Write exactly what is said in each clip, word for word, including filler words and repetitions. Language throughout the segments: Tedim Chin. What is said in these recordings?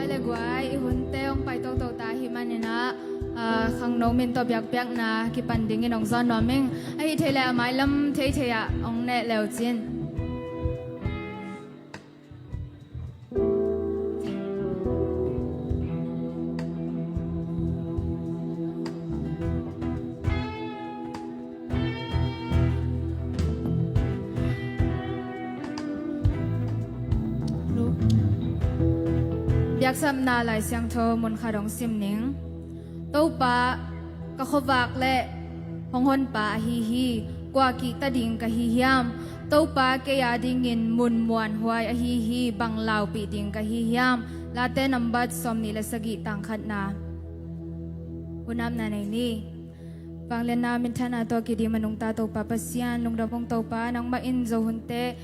Hai le guai, i hunte hong pai toto ta ahih manin ah, ah, khangno min tawh biakpiakna kipan dingin hong zawn nuam ing. Ahih thei leh a mailam theithei ah hong neh le uh cin. Biaksapna Lai Siangtho mun khat hong sim ning. Topa, ka khuavak le hong honpa ahi hi. Kua kihta ding ka hi hiam? Topa, kei a dingin mun muanhuai ahi hi. Bang laupih ding ka hi hiam? Late nambat sawmnih le sagih, tang khatna. Hun apna nei ni. Vangliatna minthanna tawh kidim a nungta Topa Pasian, lungdam ung Topa, nangmah in Zo hunte,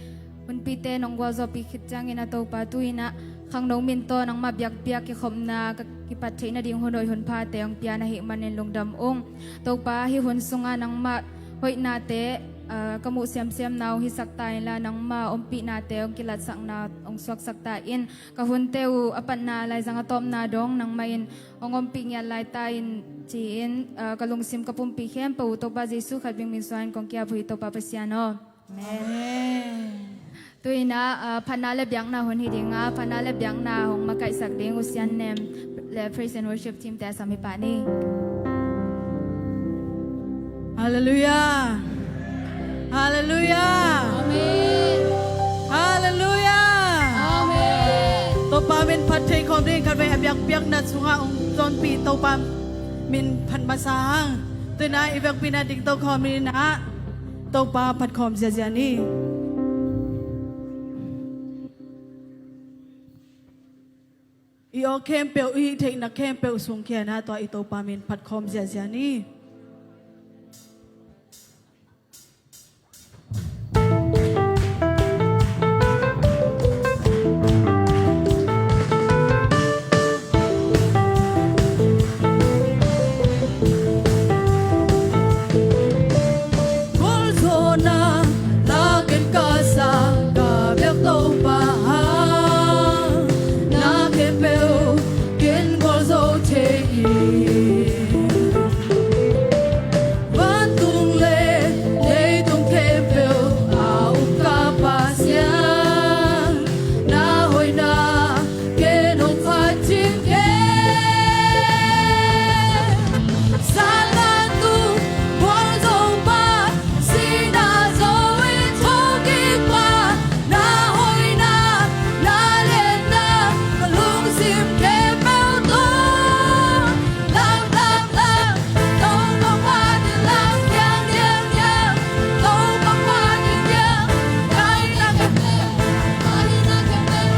hunpite nong gualzawhpih khit ciangin a Topa, tu-in ah khangno min tawh nangmah biakpiak kikhopna ka kipat theih nading hun hoih hun phate hong pia na hih manin lungdam ung. Topa, hih hun sungah nangmah hoihnate, ah, ka muh siamsiamna hong hisak ta inla, nangmah ompihnate hong kilatsakna hong suaksak ta in. Ka hunte uh a patna laizang a tawpna dong nangmah in hong ompih ngiat lai ta in, ci-in, ah, ka lungsim ka pumpi khempeuh uh Topa Jesu khat bek min suangin kong ki-ap uh hi Topa Pasian aw. Amen. Amen. Tu-in ah, ah, phatna le biakna hun hi ding a, phatna le biakna hong makaihsak ding uh Sian Nem le Praise and Worship Team te a sam hi pah ni. Halleluiah. Halleluiah. Amen. Halleluiah. Amen. Topa min phat thei khawm ding khatvei a biakpiakna sungah hong zawnpih Topa Min phat masa hang. Tuna i vekpi-in ah dingto khawm in ah Topa phat khawm ziazia ni. I aw khempeuh, i hih theihna khempeuh sung khia in ah tua i Topa min phat khawm ziazia ni. Gualzawhna lakin ka sa, ka biak Topa hang, na khempeuh ken gualzo thei hi. Vantung le leitung khempeuh a um ka Pasian, na hoihna ken hong phat ding hi. Satan tung gualzo pa, sihna zo-in thokik pa, na hoihna, na liatna, ka lungsim khempeuh tawh. Lam, lam, lam, Topa phat in lam, liang, liang, liang. Topa phat in liang, ka hihna khempeuh, ka hihna khempeuh,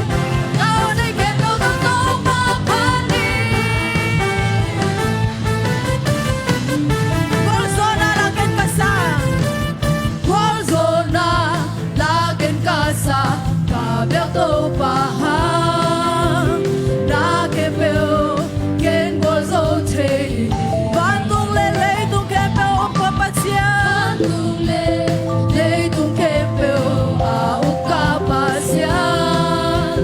ka aw nei khempeuh tawh Topa phat in. Gualzawhna lakin ka sa, gualzawhna lakin ka sa, ka biak Topa hang, na khempeuh ken gualzo thei hi. Vantung le leitung khempeuh a um ka Pasian, vantung le leitung khempeuh a um ka Pasian,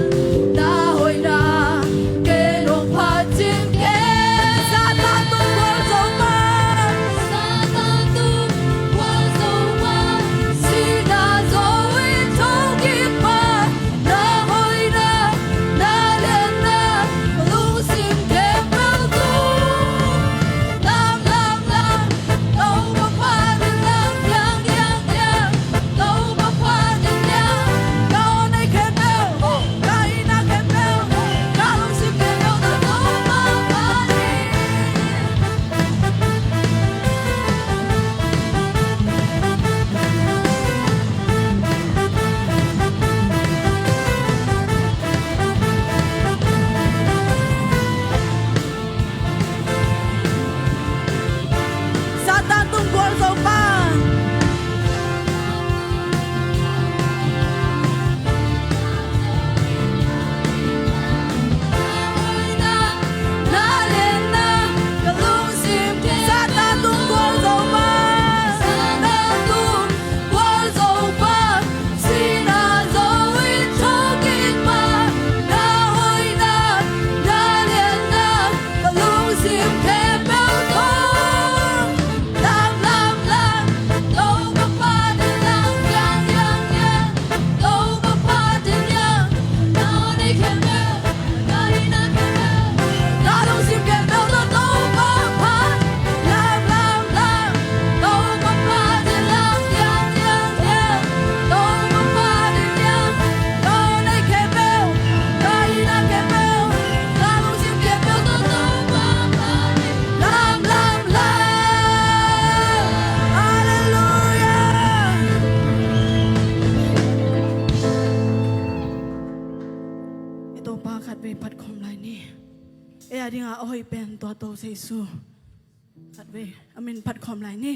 na hoihna ken hong phat ding hi. Satan tung gualzo pa, Satan tung gualzo pa, sihna zo-in thokik pa, na hoihna, na liatna, ka lungsim khempeuh tawh. Lam, lam, lam, Topa phat in lam, liang, liang, liang. Topa phat in liang, ka aw nei khempeuh, ka hihna khempeuh, ka lungsim khempeuh tawh Topa phat in. Satan tung gualzo pa. Ka lungsim khempeuh tawh. Lam, lam, lam. Topa phat in lam, liang, liang, liang. Topa phat in liang. Ka aw nei khempeuh, ka hihna khempeuh, ka lungsim khempeuh tawh Topa phat. Lam, lam, lam. Topa phat in lam, liang, liang, liang. Topa phat in liang. Ka aw nei khempeuh, ka hihna khempeuh, ka lungsim khempeuh tawh Topa phat in lam, lam, lam. Halleluia. I Topa khatvei phat khawm lai ni. Ei a dinga a hoih pen tua Topa Jesu. Khatvei a min phat khawm lai ni.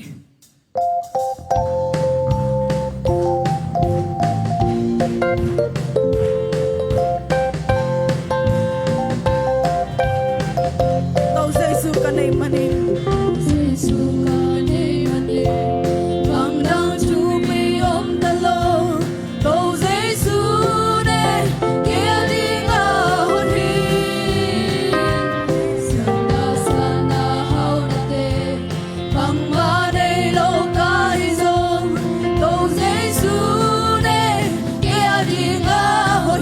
Topa Jesu ka neih manin. Topa Jesu ka neih manin. Bang dang thupi om ta lo. Topa Jesu nei, kei a dinga hoih hi. Siangtho sana hauhnate, bangmah nei lo ka hih zong, Topa Jesu nei, kei a dinga hoih.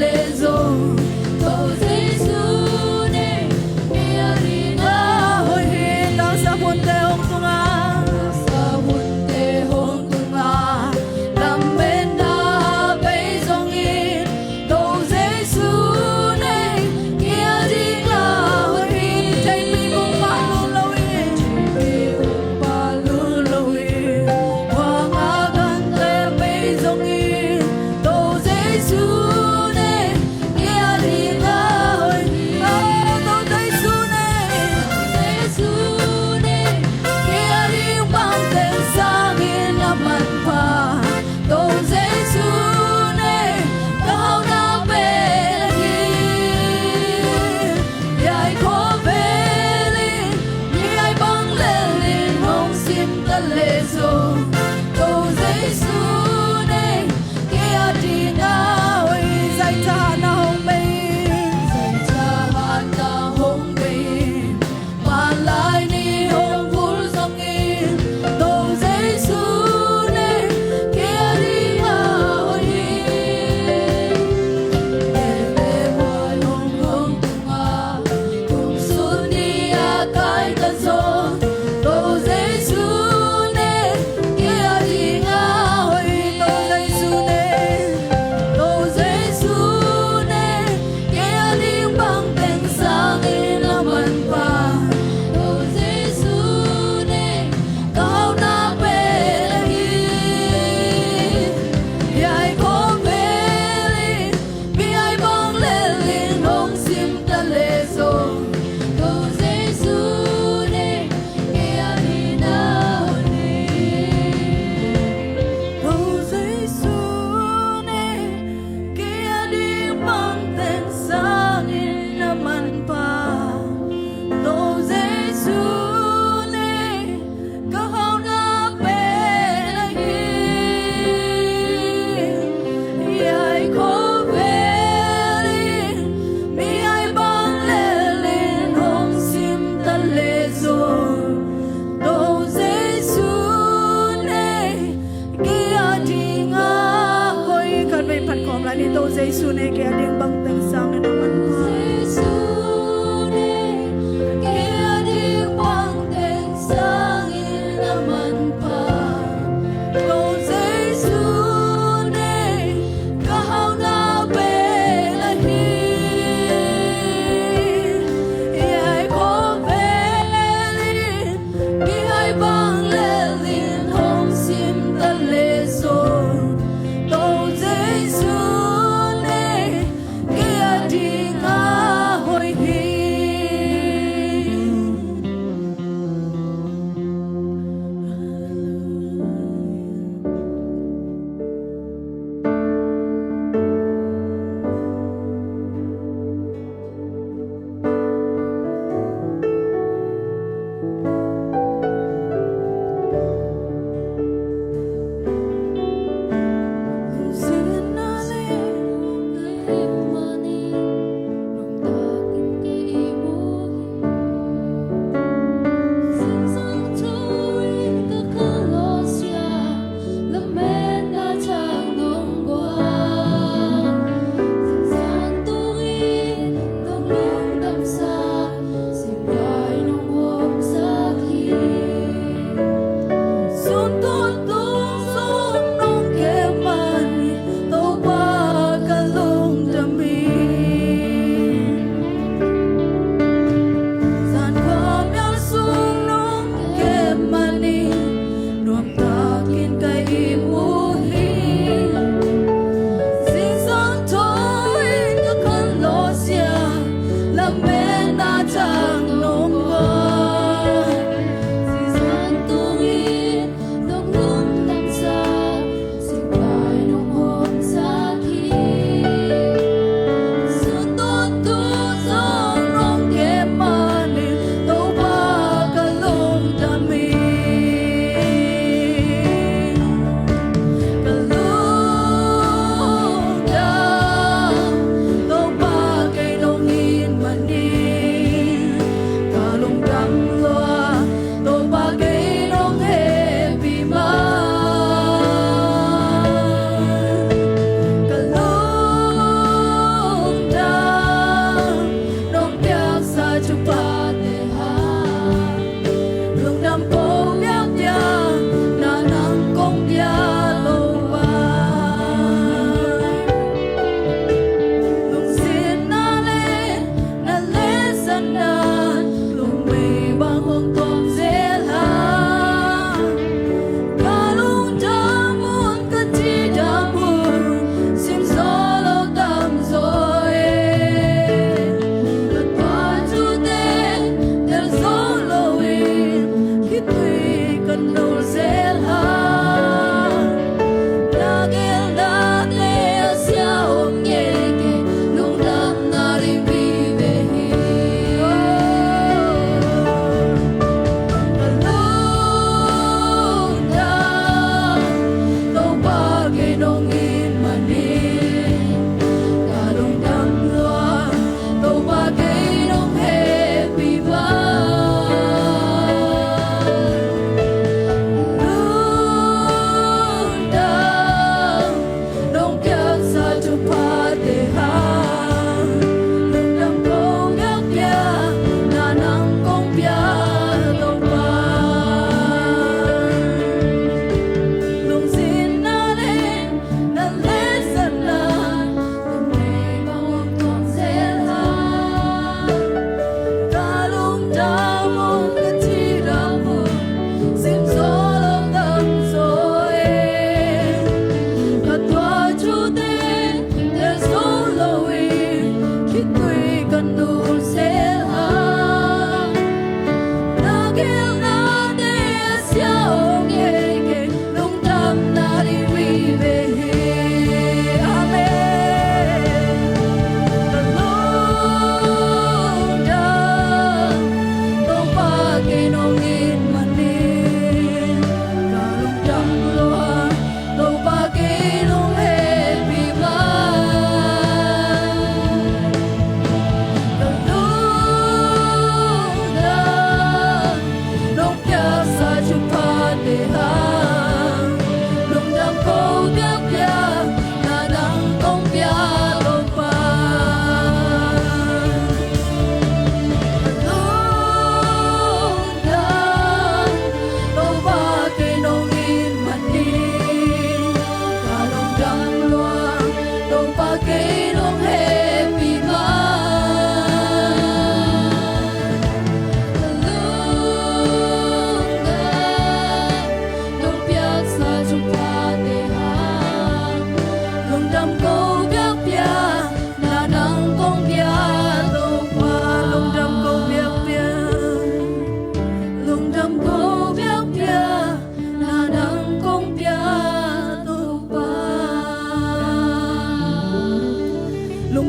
Lezo, to Jesu ne, mi a ding a hoih hi. Tangsap hunte hong tung a, tangsap hunte hong tung a, lammenna bei zongin, to Jesu ne, mi a ding a hoih hi. Theipi kung pah lul lo in, theipi kung pah lul lo in, khuanga gante bei zongin, to Jesu ne, mi a ding a hoih hi. To Jesu ne, to Jesu ne, mi a ding bang teng sangin a manpha, to Jesu ne, ka hauhna pen ahi. Hiai khawvel in, hiai bang lel in hong sim ta leh zong, to Jesu ne, kei a ding a hoih. Zaitha hatna hong bei in, zaitha hatna hong bei in, manlai ni hong vul zongin, to Jesu ne, kei a ding a hoih hi. Lemlem huai hong hong tung a, kum sung ni a kai ta zong, to Jesu ne, kei a ding a hoih hi. To Jesu ne, to Jesu ne, kei a ding bang teng sangin a manpha, to Jesu ne, ka hauhna pen ahi. Hiai khawvel in, hiai bang lel in hong sim ta leh zong, to Jesu ne, kei a ding a hoih hi. To Jesu ne, kei a ding bang teng sangin a manpha, to Jesu ne, ka hauhna pen ahi. Hiai khawvel in, hiai bang lel in hong sim ta leh zong, to Jesu ne, kei a ding a hoih hi. Khatvei phat khawm lai ni. To Jesu ne, kei a ding bang teng sangin a manpha. Jesu ne, kei a ding bang teng sangin a manpha, to Jesu ne, ka hauhna pen ahi. Hiai khawvel in, hiai bang lel in hong sim ta leh zong, to Jesu ne, kei a ding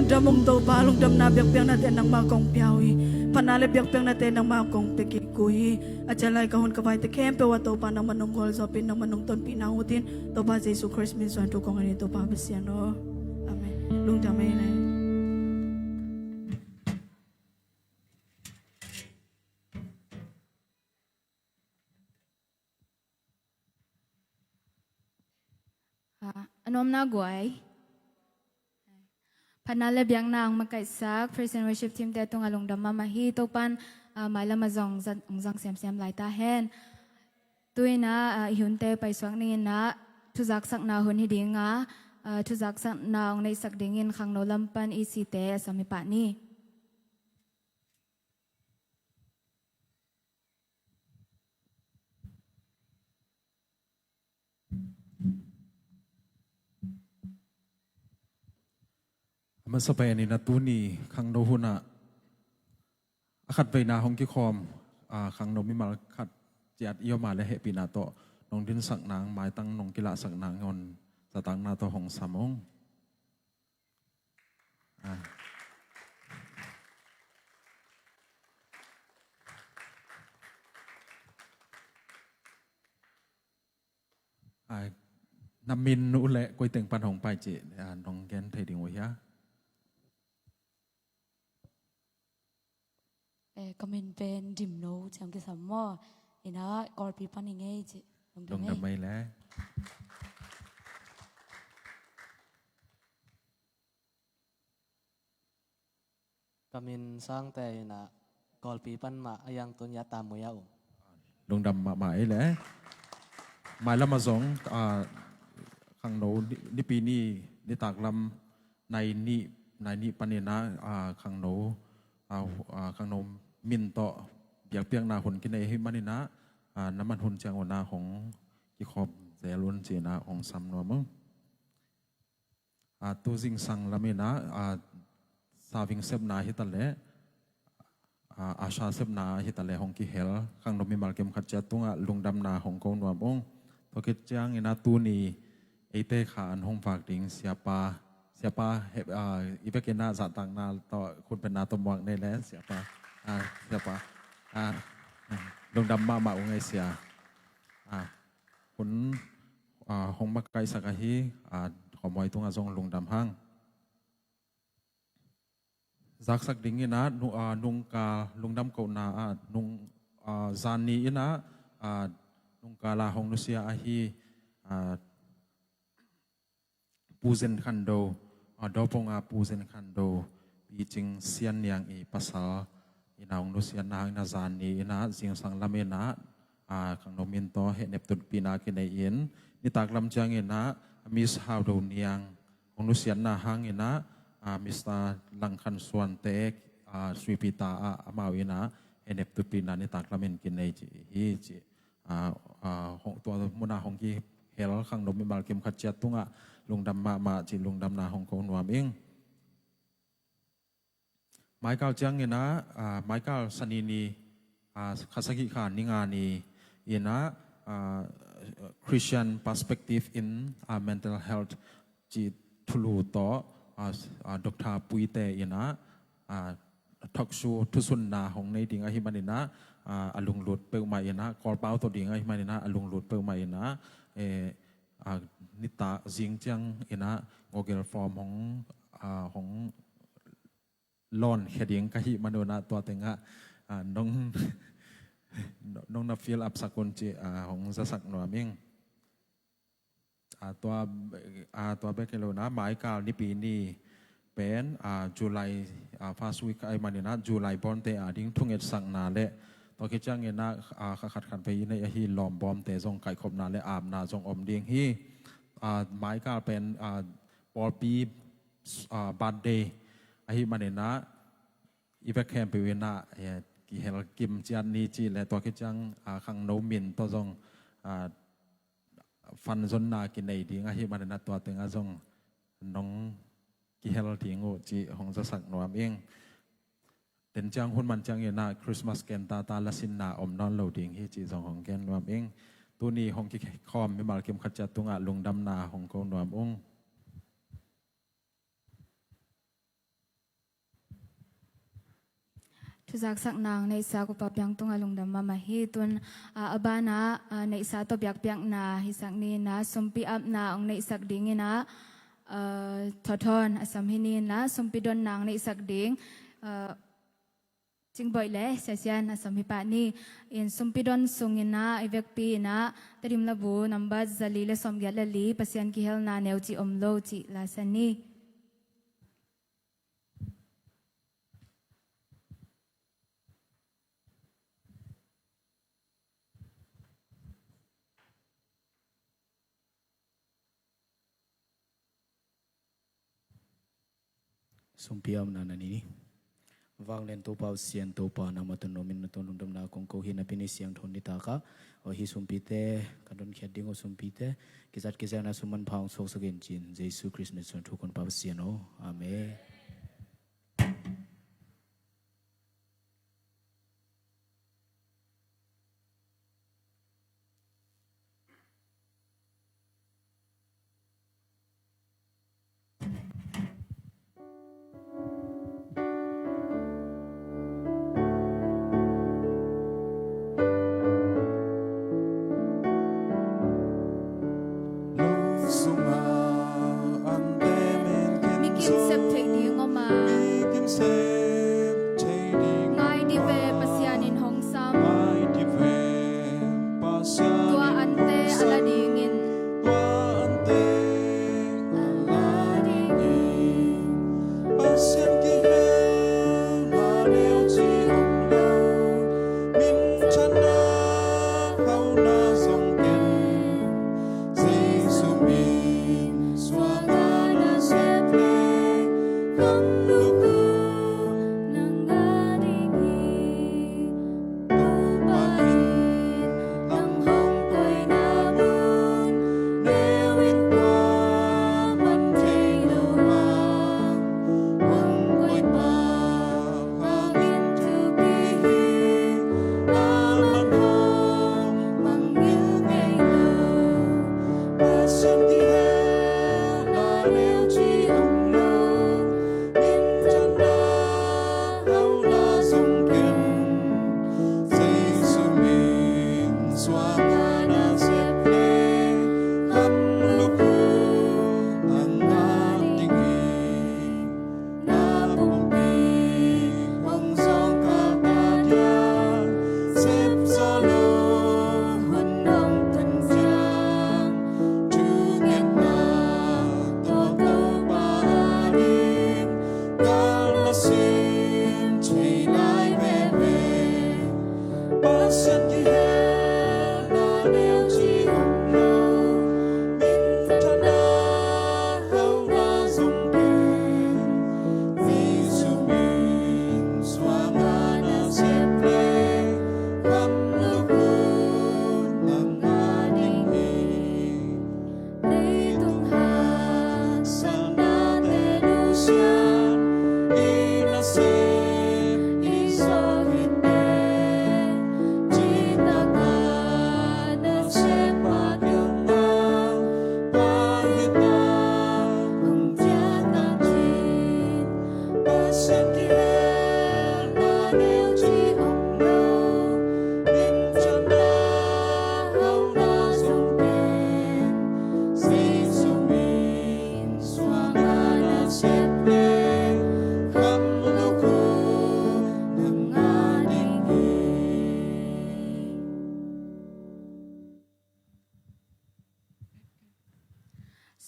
Lungdam ung Topa, lungdamna biakpiaknate nangmah kong pia uh hi. Phatna le biakpiaknate nangmah kong pia kik uh hi. A ciah lai ka hun ka vaite khempeuh ah Topa nangmah nong gualzawhpih, nangmah nong tonpihna uh hitin, Topa Jesu Khrist min suang thu kong ngen hi Topa Pasian aw. Amen. Lungdam ei le. A, a nuamna guai. Phatna le biakna hong makaihsak praise and worship team te tungah lungdam mahmah hi. Topan, a, mailam ah zong zat, hong zang semsem lai ta hen. Tu-in ah, a, i hunte paisuak ni-in ah thuzaksakna hun hi ding a, a, thuzaksakna hong neihsak dingin khangno lam pan E C te a sam hi pah ni. A masa pen in a tuni khangno hunah a khatveina hong kikhawm, a, khangno mimal khat ciat i om a le hehpihna tawh nong dinsak nang, maitang nong kilahsak nang hon zatakna tawh hong sam ung. A. A, na min uh le koi teng pan hong pai cih, a, nong gen thei ding uh hia? Eh, ka min pen Dimno ci-in kisam maw. In ah Kawlpi pan hi ing ei ci. Lungdam ei. Lungdam ei le. Ka min Sangte in ah Kawlpi pan mah a yang tun ya ta mui a um. Lungdam mahmah ei le. Mailam ah zong, a, khangno ni, nipi ni, nitak lam nai nih, nai nih panin ah, a, khangno, a, a, khangno min tawh biakpiakna hun kinei ahih manin ah, a, na man hun ciang un ah hong kikhawm zel un ci-in ah hong sam nuam ung. A, tu zingsang lamin ah, a, serving sepna hi ta leh, a, usher sepna hi ta leh hong kihel khangno mimal kim khat ciat tungah lungdamna hong ko nuam ung. Tua khit ciangin ah tuni eite kha an hong vak ding siapa, siapa, he, a, i vekin ah zahtakna tawh khutbetna tawh muak nei le siapa, a, siapa, a, lungdam mahmah ung ei sia. A, hun, a, hong makaihsak ahi, a, khawmhuai tungah zong lungdam hang. Zaksak dingin ah, nu-, a, nungkal lungdam kohna ah, nung, a, zan ni in ah, a, nungkal ah hong nusia ahi, a, Pu Zen Khan Do, a, Dawpong ah Pu Zen Khan Do, Pi Cing Sian Niang i pasal in ah hong nusiatna hangin ah zan ni in ah zingsang lamin ah, a, khangno min tawh hehnep tutpihna kinei in, nitak lam ciangin ah Miss Hau Do Niang hong nusiatna hangin ah, a, Mister Lang Khan Suan te, a, Sripita ah amau in ah hehnep tutpihna nitak lamin kinei ci hi ci. A, a, hong, tua mun ah hong kihel khangno mimal kim khat ciat tungah lungdam mahmah ci lungdamna hong ko nuam ing. Maikal ciangin ah, a, maikal Sani ni, a, kha sagih kha ni nga ni in ah, a, Christian Perspective in, a, Mental Health cih thulu tawh, a, a, Doctor Puite in ah, a, talk show thusunna hong nei ding ahih manin ah, a, a lunglut peuhmah in ah, Kawlpau tawh ding ahih manin ah, a lunglut peuhmah in ah, eh, a, nitak zing ciangin ah Google Form hong, a, hong lawn khia ding ka hih manun ah tua tengah, a, nong, nong na fill up sak un ci, a, hong zasak nuam ing. A, tua, a, tua bek hi lo in ah, maikal nipi ni pen, a, July, a, first week ahih manin ah, July born-te a ding thungetsakna le tua khit ciangin ah, a, kha khat khat vei i neih ahi lawm bawmte zong kaihkhopna le apna zong om ding hi. A, maikal pen, a, pawlpi, a, birthday ahih manin ah, i vek khempeuh in ah, eh, kihel kim ciat ni cih le tua khit ciang, a, khangno min tawh zong, a, fund zonna kinei ding ahih manin ah tua tengah zong nong kihel ding uh cih hong zasak nuam ing. Den ciang hun man ciangin ah Christmas ken tata lasinna om nawn lo ding hi cih zong hong gen nuam ing. Tuni hong kikhawm mimal kim khat ciat tungah lungdamna hong ko nuam ung. Thuzaksakna hong neihsa Upa Piang tungah lungdam mahmah hi. Tun, ah, a banah, ah, neihsa tawh biakpiakna hisak ni in ah, sumpi apna hong neihsak ding in ah, ah, Thawthawn a sam hi ni in ah, sumpi donna hong neihsak ding, ah, Cingboih le Sia Sian a sam hi pah ni. In sumpi don sung in ah, i vekpi in ah, Tedim Labu number zali le sawmgiat le li, Pasian kihelna neu cih om lo cih la sa ni. Sumpi apna na ni. Vanglian Topa Pasian, Topa nangmah tawh na om in, na tawh lungdamna kong ko hi, na pi ni siangtho nitak ah. Aw, hih sumpite ka donkhiat ding uh, sumpite kizat kizatna sum manpha hong suaksak in ci-in Jesu Khrist min suang thu kong pia, Pasian aw. Amen. Mi kim sep theih ding om a, ngai dih ve, Pasian in hong sam. Tua ante a la dingin.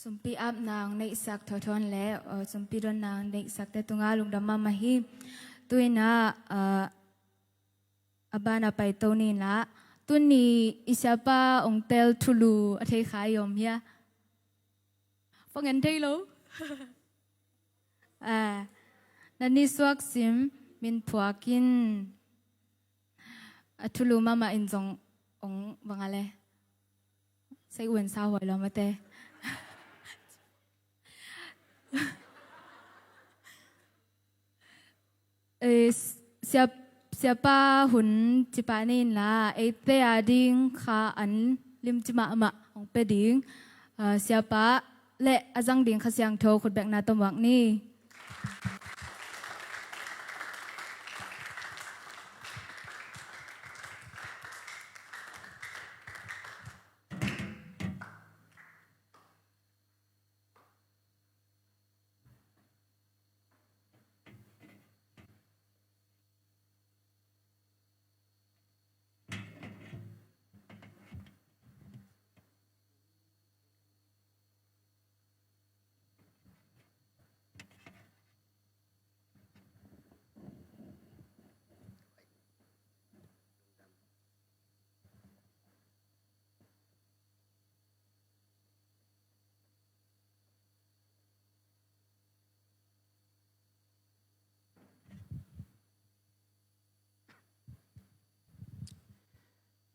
Sumpi apna hong neihsak Thawthawn le, uh, sumpi donna hong neihsakte tungah lungdam mahmah hi. Tu-in ah, uh, a banah paito ni in ah, tuni i siapa hong tel thulu a thei kha i om hia? Pang en thei lo. Ah, na nisuak sim min phuak in. A thulu mahmah in zong ong bang a le. Sei uen sa huai lo mate. Eh, s-, siap-, siapa hun cipah ni in la, eite a ding kha an limci mahmah hong pia ding, ah, siapa le a zang ding Kha Siangtho khutbekna tawh muak ni.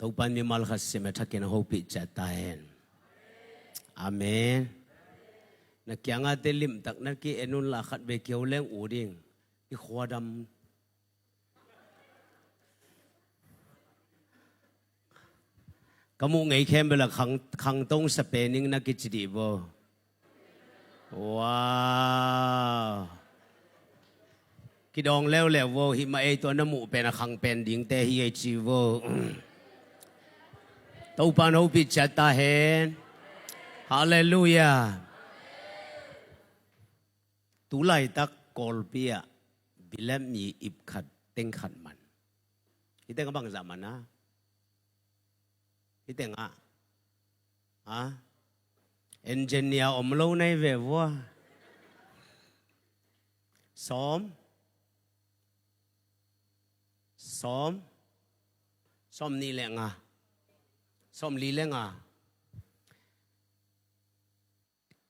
Topa in mimal khat sem a thakin a hopih ciat ta hen. Amen. Na kiangah te limtak na ki-en un la khat ve kiho leng u ding. I khuadam. Ka muh ngei khempeuh la khang, khangtong sa pening na kici dih vo. Wow. Kidawng leuleu vo, hih mah ei tua na muh pen a khang pen dingte hi ei ci vo. Topa in hopih ciat ta hen. Halleluiah. Tu laitak Kawlpi ah bilet mi ip khat teng khat man. Hih teng a bangzah man a? Hih teng ah, ha? Engineer om lo nai ve vua. Sawm. Sawm. Sawm nih le nga. Sawm li le nga.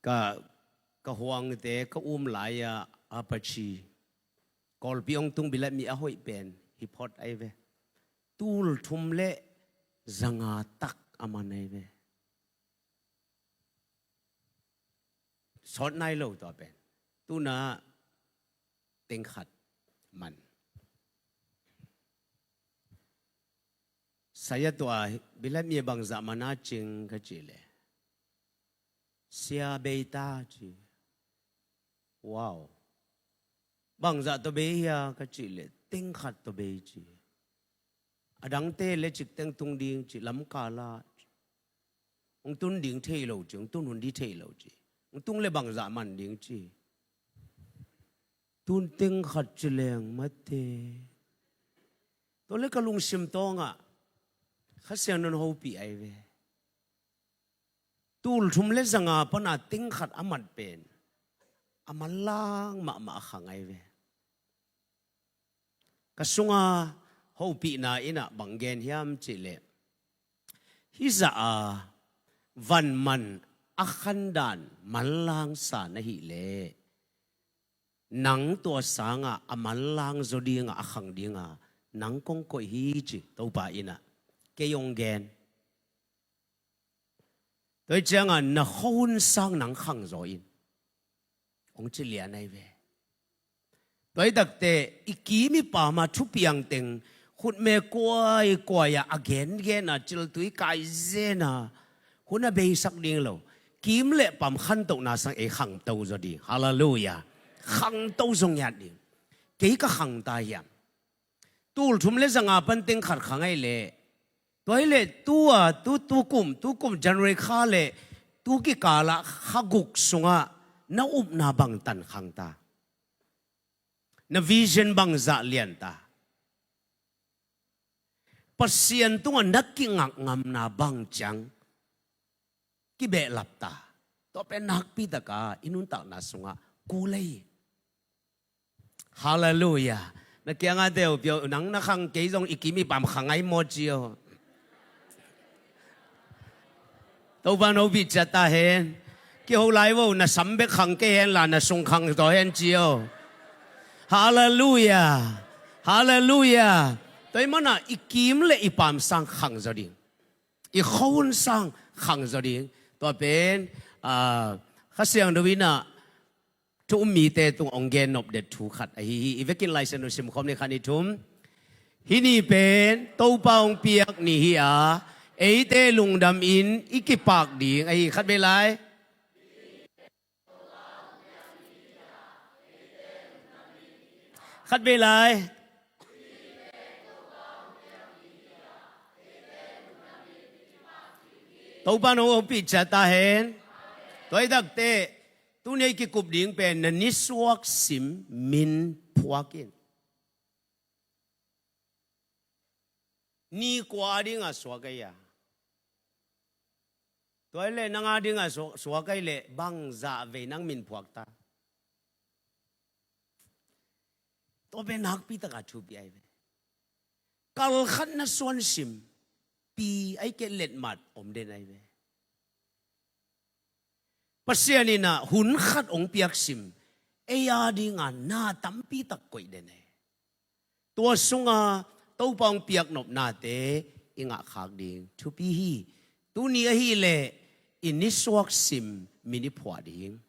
Ka, ka huangte ka um lai-a Apache Kawlpi hong tung bilet mi a hoih pen hi phot ai ve. Tul thum le zanga tak a man ai ve. Sawt nai lo tua pen. Tuna teng khat man. Saya tua bilet mi bangzah man a cing ka cih leh, sia bei ta ci. Wow. Bangzah tua bei hia ka cih leh, teng khat tua bei ci. A dangte le cik teng tung ding ci, lamkal ah ci. Hong tun ding thei lo ci, hong tun hun ding thei lo ci. Hong tung le bangzah man ding ci. Tun teng khat ci leng mate. Tua le ka lungsim tawngah Kha Siangtho in hopih ai ve. Tul thum le zanga pana teng khat a mat pen a manlang mahmah a khang ai ve. Ka sunga hopihna in ah bang gen hiam cih leh, hih zah a van man a khandan manlang sa na hih leh, nang tua sangah a manlang zaw dinga, a khang dinga nang kong koih hi ci Topa in ah kei hong gen. Tua hi ciangah na khuahun sang nang khang zaw in, hong ci lian ai ve. Tua hi takteh i kim i pam a thupiang teng khutme kuaikuai a, a gengen a, ciltui kai zen a, hun a beisak ding lo. Kim le pam khantohna sang ei khangto zaw ding. Halleluiah. Khangto zaw ngiat ding. Kei ka khang ta hiam? Tul thum le zanga pan teng khat khang ai leh, tua hi leh tu a, tu, tu kum, tu kum January kha le tu kikal ah kha guk sungah na upna bangtan khang ta? Na vision bangzah lian ta? Pasian tungah na kingakngamna bang ciang kibehlap ta? Tua pen nakpi taka i nuntakna sungah kul ei. Halleluiah. Na kiangah te uh pio, nang na khang kei zong i kim i pam khang ai maw ci aw. Topa in hopih ciat ta hen. Kiho lai vo, na sam bek khang kei hen la, na sung khang zaw hen ci aw. Halleluiah. Halleluiah. Tua hi mana i kim le i pam sang khang zaw ding. I khuahun sang khang zaw ding. Tua pen, ah, Kha Siangtho in ah thu um mite tung hong gen nop det thu khat ahi hi. I vekin Lai Siangtho simkhawm ni, khat ni thum. Hih ni pen Topa hong piak ni hi a, eite lungdam in i kipak ding ahi. Khat vei lai. Khat vei lai. Topa in hong hopih ciat ta hen. Tua hi takteh tuni a i kikup ding pen na nisuak sim min phuak in. Ni kua a dinga suak ei a? Tua hi leh nang a dinga suak, suak ei leh bangzah vei nang min phuak ta? Tua pen nakpi taka thupi ai ve. Kal khat na suan sim pi ai kei letmat om den ai ve. Pasian in ah hun khat hong piak sim, ei a dinga na tampi tak koih den e. Tua sunga Topa hong piak nopnate i ngah khak ding thupi hi. Tuni ahileh i nisuak sim min i phuah ding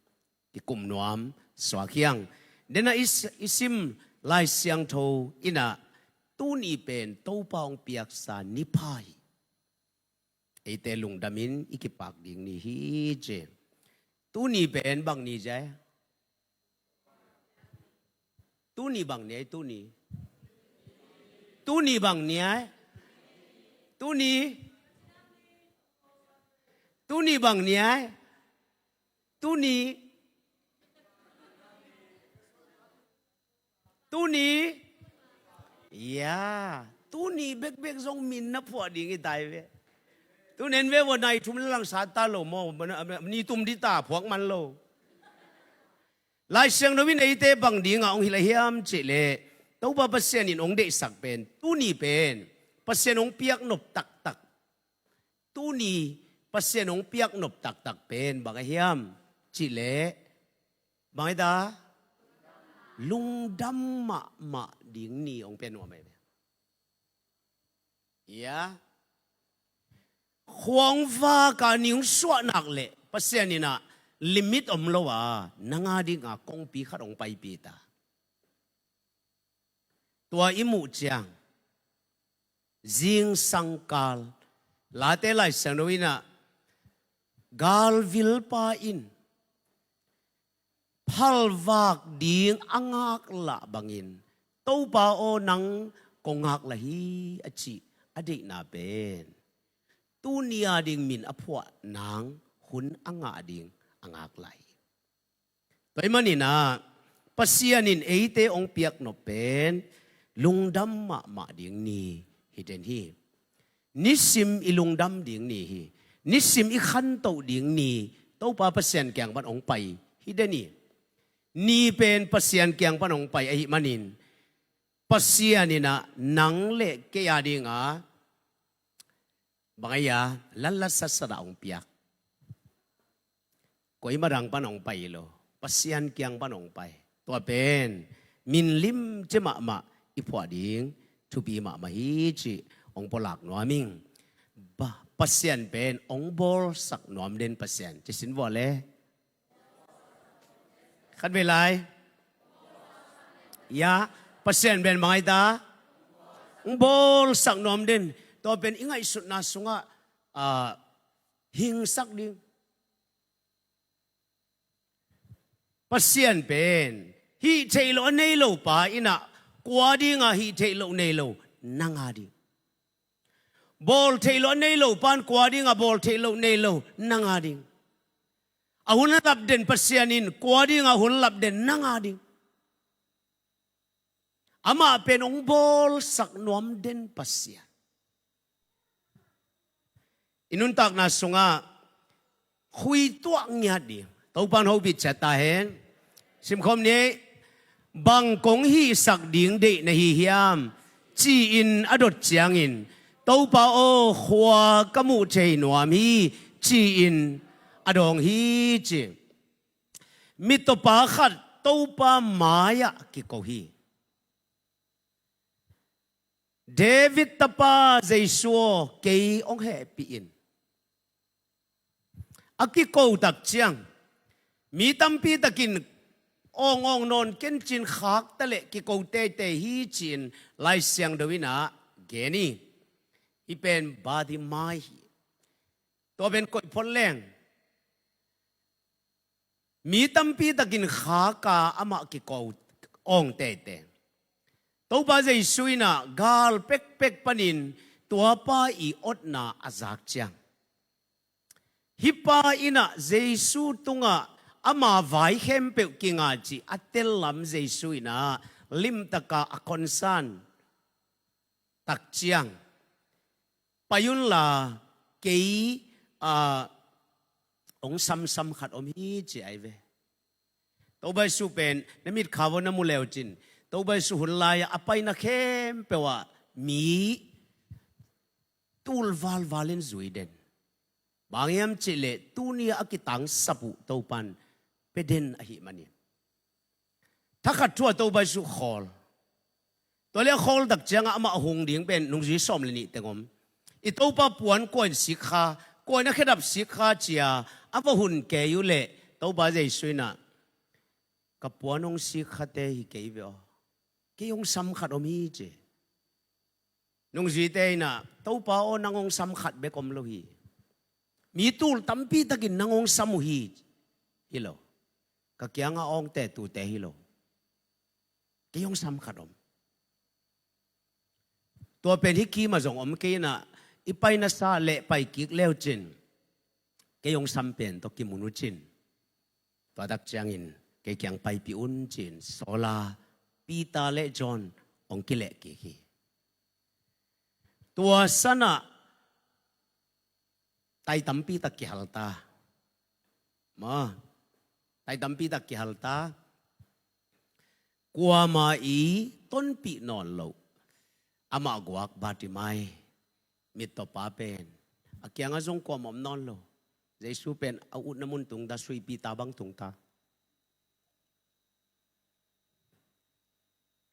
kikum nuam suak hiang. Dena i, i sim Lai Siangtho inah tuni pen Topa hong piaksa ni pha hi. Eite lungdamin i kipak ding ni hi ci. Tuni pen bang ni ci ai? Tuni bang ni ai, tuni? Tuni bang ni ai? Tuni? Tuni bang ni ai? Tuni? Tuni? Ya, tuni bekbek zong min na phuah ding i tai ve. Tuni en ve vo, nai thum le lang sat ta lo maw, ni tum di ta phuak man lo. Lai Siangtho in eite bang dinga hong hilh a hiam cihleh, Topa Pasian in hong deihsak pen, tuni pen Pasian hong piak nop taktak. Tuni Pasian hong piak nop taktak pen bang a hiam cihleh, bang a hi ta? Lungdam mahmah ding ni hong pia nuam ahi ve. Ya. Khuang vaka ni hong suah nak leh Pasian inah limit om lo a, nang a dinga kongpi khat hong paipih ta. Tua i muh ciang, zingsangkal, Late Lai Siangtho inah galvilpa in phalvak ding a ngak lah bangin, Topa aw, nang kong ngak lah hi, a cih a deihna pen tuni a ding min a phuah nang hun a ngah ding a ngak lah hi. Tua ahih maninah Pasian in eite hong piak nop pen lungdam mahmah ding ni hi den hi. Nisim i lungdam ding ni hi. Nisim i khantoh ding ni Topa Pasian kiang pan hong pai hi den hi. Ni pen Pasian kiang pan hong pai ahih manin, Pasian inah nang le kei a dinga bang a hi a, latlat satsat a hong piak. Koima dang pan hong pai lo, Pasian kiang pan hong pai. Tua pen min limci mahmah i phuah ding thupi mahmah hi cih hong pulak nuam ing. Ba, Pasian pen hong bawlsak nuam den Pasian. Ci sin vua le. Khat vei lai. Ya, Pasian pen bang a hi ta? Hong bawlsak nuam den. Tua pen i ngaihsutna sungah, ah, hingsak ding. Pasian pen hih theih loh a nei lo pa inah kua dinga hih theih loh nei lo, nang a ding. Bawl theih loh a nei lo pan kua dinga bawl theih loh nei lo, nang a ding. A hun a lap den Pasian in kua dinga hun lap den, nang a ding. Amah pen hong bawlsak nuam den Pasian. I nuntakna sungah khuituah ngiat ding Topa in hopih ciat ta hen. Simkhawm ni, bang kong hihsak ding deih na hi hiam, ci-in a dot ciangin, Topa aw, khua ka muh thei nuam hi, ci-in a dawng hi ci. Mitawpa khat Topa mai-ah kiko hi. David tapa Jesu aw, kei hong hehpih in. A kiko tak ciang, mi tampi takin awng awng nawn kencin khak taleh kiko teitei hi ci-in Lai Siangtho inah gen hi. Hih pen Bartimai hi. Tua pen koih phot leng mi tampi takin khak a amah kiko awng teitei. Topa Jesu inah gal pekpek panin tuapa i otna a zak ciang, hih pa inah Jesu tungah ama vai khempeuh kinga cih a tellam Jesu inah limtaka a concern tak ciang, pai unla kei, ah, hong samsam khat om hi ci ai ve. Topa Jesu pen na mitkha vua na mu leucin, Topa Jesu hun lai-ah a paina khempeuh ah mi tul valval in zui den. Bang hiam cihleh tuni a kitangsap uh Topan pia den ahih manin, thakhat thu-ah Topa Jesu khawl. Tua le a khawl tak ciangah amah hong ding pen nungzui sawm le nih teng om. I Topa puan kua in sikkha, kua in a khedap sikkha ci-a a va hun kei uh leh, Topa Jesu in ah, ka puan hong sikkhate hi kei ve aw. Kei hong sam khat om hi ci. Nungzuite in ah, Topa aw, nang hong sam khat bek om lo hi. Mi tul tampi takin nang hong sam uh hi. Hi lo. Ka kiangah a awngte tute hi lo. Kei hong sam khat om. Tua pen hih kimah zong om kei in ah, i pai na sa leh pai kik le uh cin, kei hong sam pen tawh kimu un cin, tua tak ciangin kei kiang paipih un cin, Saul a, Peter le John hong kileh kik hi. Tua san ah tai tampi tak kihal ta. Ma, tai tampi tak kihal ta. Kuamah i tonpih nawn loh, amah guak Bartimai, mittawpa pen, a kiangah zong kuamah om nawn lo. Jesu pen a utna mun tung ta, suihpih ta bang tung ta.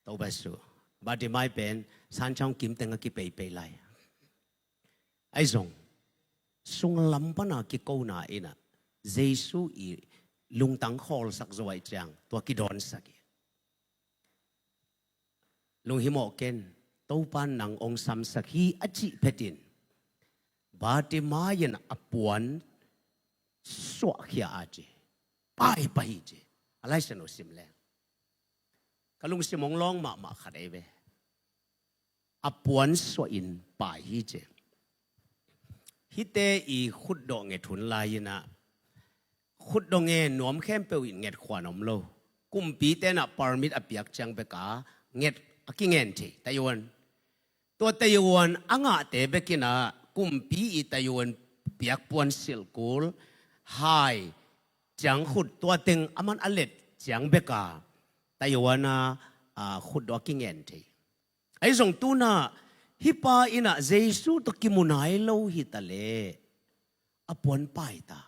Topa Jesu, Bartimai pen san ciang kim teng a kipeipei lai. Ahi zong, sunglam pana kikona in ah, Jesu i lungtang khawlsak zo ahih ciang, tua kidawnsak hi. Lunghimawh ken, Topa in nang hong samsak hi a cih phetin, Bartimai in a puan suahkhia a ci. Pai pah hi ci. A Lai Siangtho sim leng, ka lungsim hong lawng mahmah khat ei ve. A puan suahin pai hi ci. Hihte i khutdawh nget hun lai-in ah, khutdawh ngen nuam khempeuh in nget khuan om lo. Kumpite in ah permit a piak ciang bek a nget a kingen thei. Taiwan, tua Taiwan a ngahte bek in ah, kumpi i Taiwan piak puan silh kul, hai, ciang khut, tua teng a man a let ciang bek a Taiwan a, a, khutdawh a kingen thei. Ahi zong tu-in ah, hih pa in ah Jesu tawh kimu nai lo hi ta leh, a puan pai ta.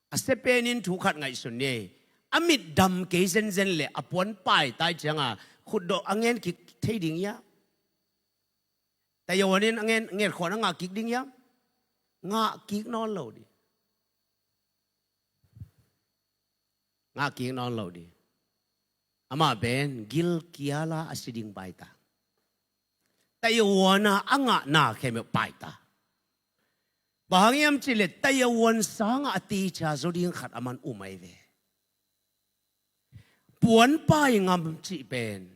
A sia pen in thu khat ngaihsun ni. A mit dam kei zenzen leh a puan pai ta ahih ciang a, khutdawh a ngen kik thei ding hiam? Taiwan in a ngen, nget khuan a ngah kik ding hiam? Ngah kik nawn lo ding. Ngah kik nawn lo ding. Amah pen gilkial a a si ding pai ta. Taiwan a a ngah na khempeuh pai ta. Bang hang hiam cih leh Taiwan sangah a teacher zo ding khat a man um ahi ve. Puan pai ngam cih pen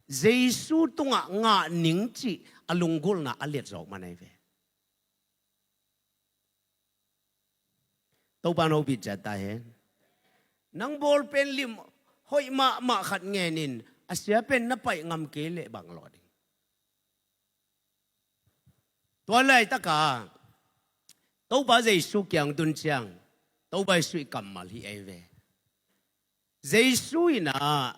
Jesu tungah ngah ning cih a lunggulhna a let zawk man ahi ve. Topa in hopih ciat ta hen. Nang ball pen lim hoih mahmah khat ngen in, a sia pen na paih ngam kei leh bang lawh ding? Tua laitak a Topa Jesu kiang tun ciang, Topa Jesu i kammal hi ei ve. Jesu in ah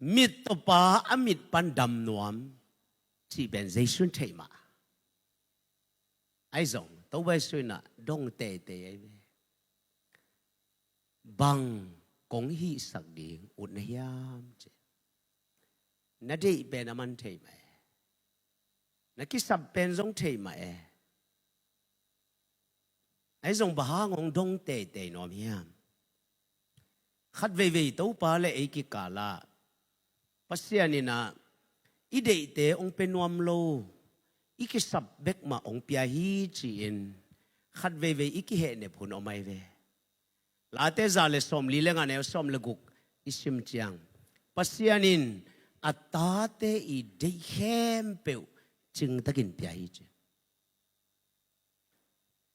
mittawpa a mit pan dam nuam cih pen Jesu in thei mah. Ahi zong, Topa Jesu in ah dong teitei ei ve. Bang kong hihsak ding ut na hiam ci. Na deih pen a man thei mah e. Na kisap pen zong thei mah e. Ahi zong bang hang hong dong teitei nuam hiam? Khat veivei Topa le ei kikal ah Pasian in ah i deihte hong pia nuam lo, i kisap bek mah hong pia hi ci-in khat veivei i kihehnep hun om ahi ve. Late za le sawmli le nga neu sawm le guk i sim ciang, Pasian in a tate i deih khempeuh cingtakin pia hi ci.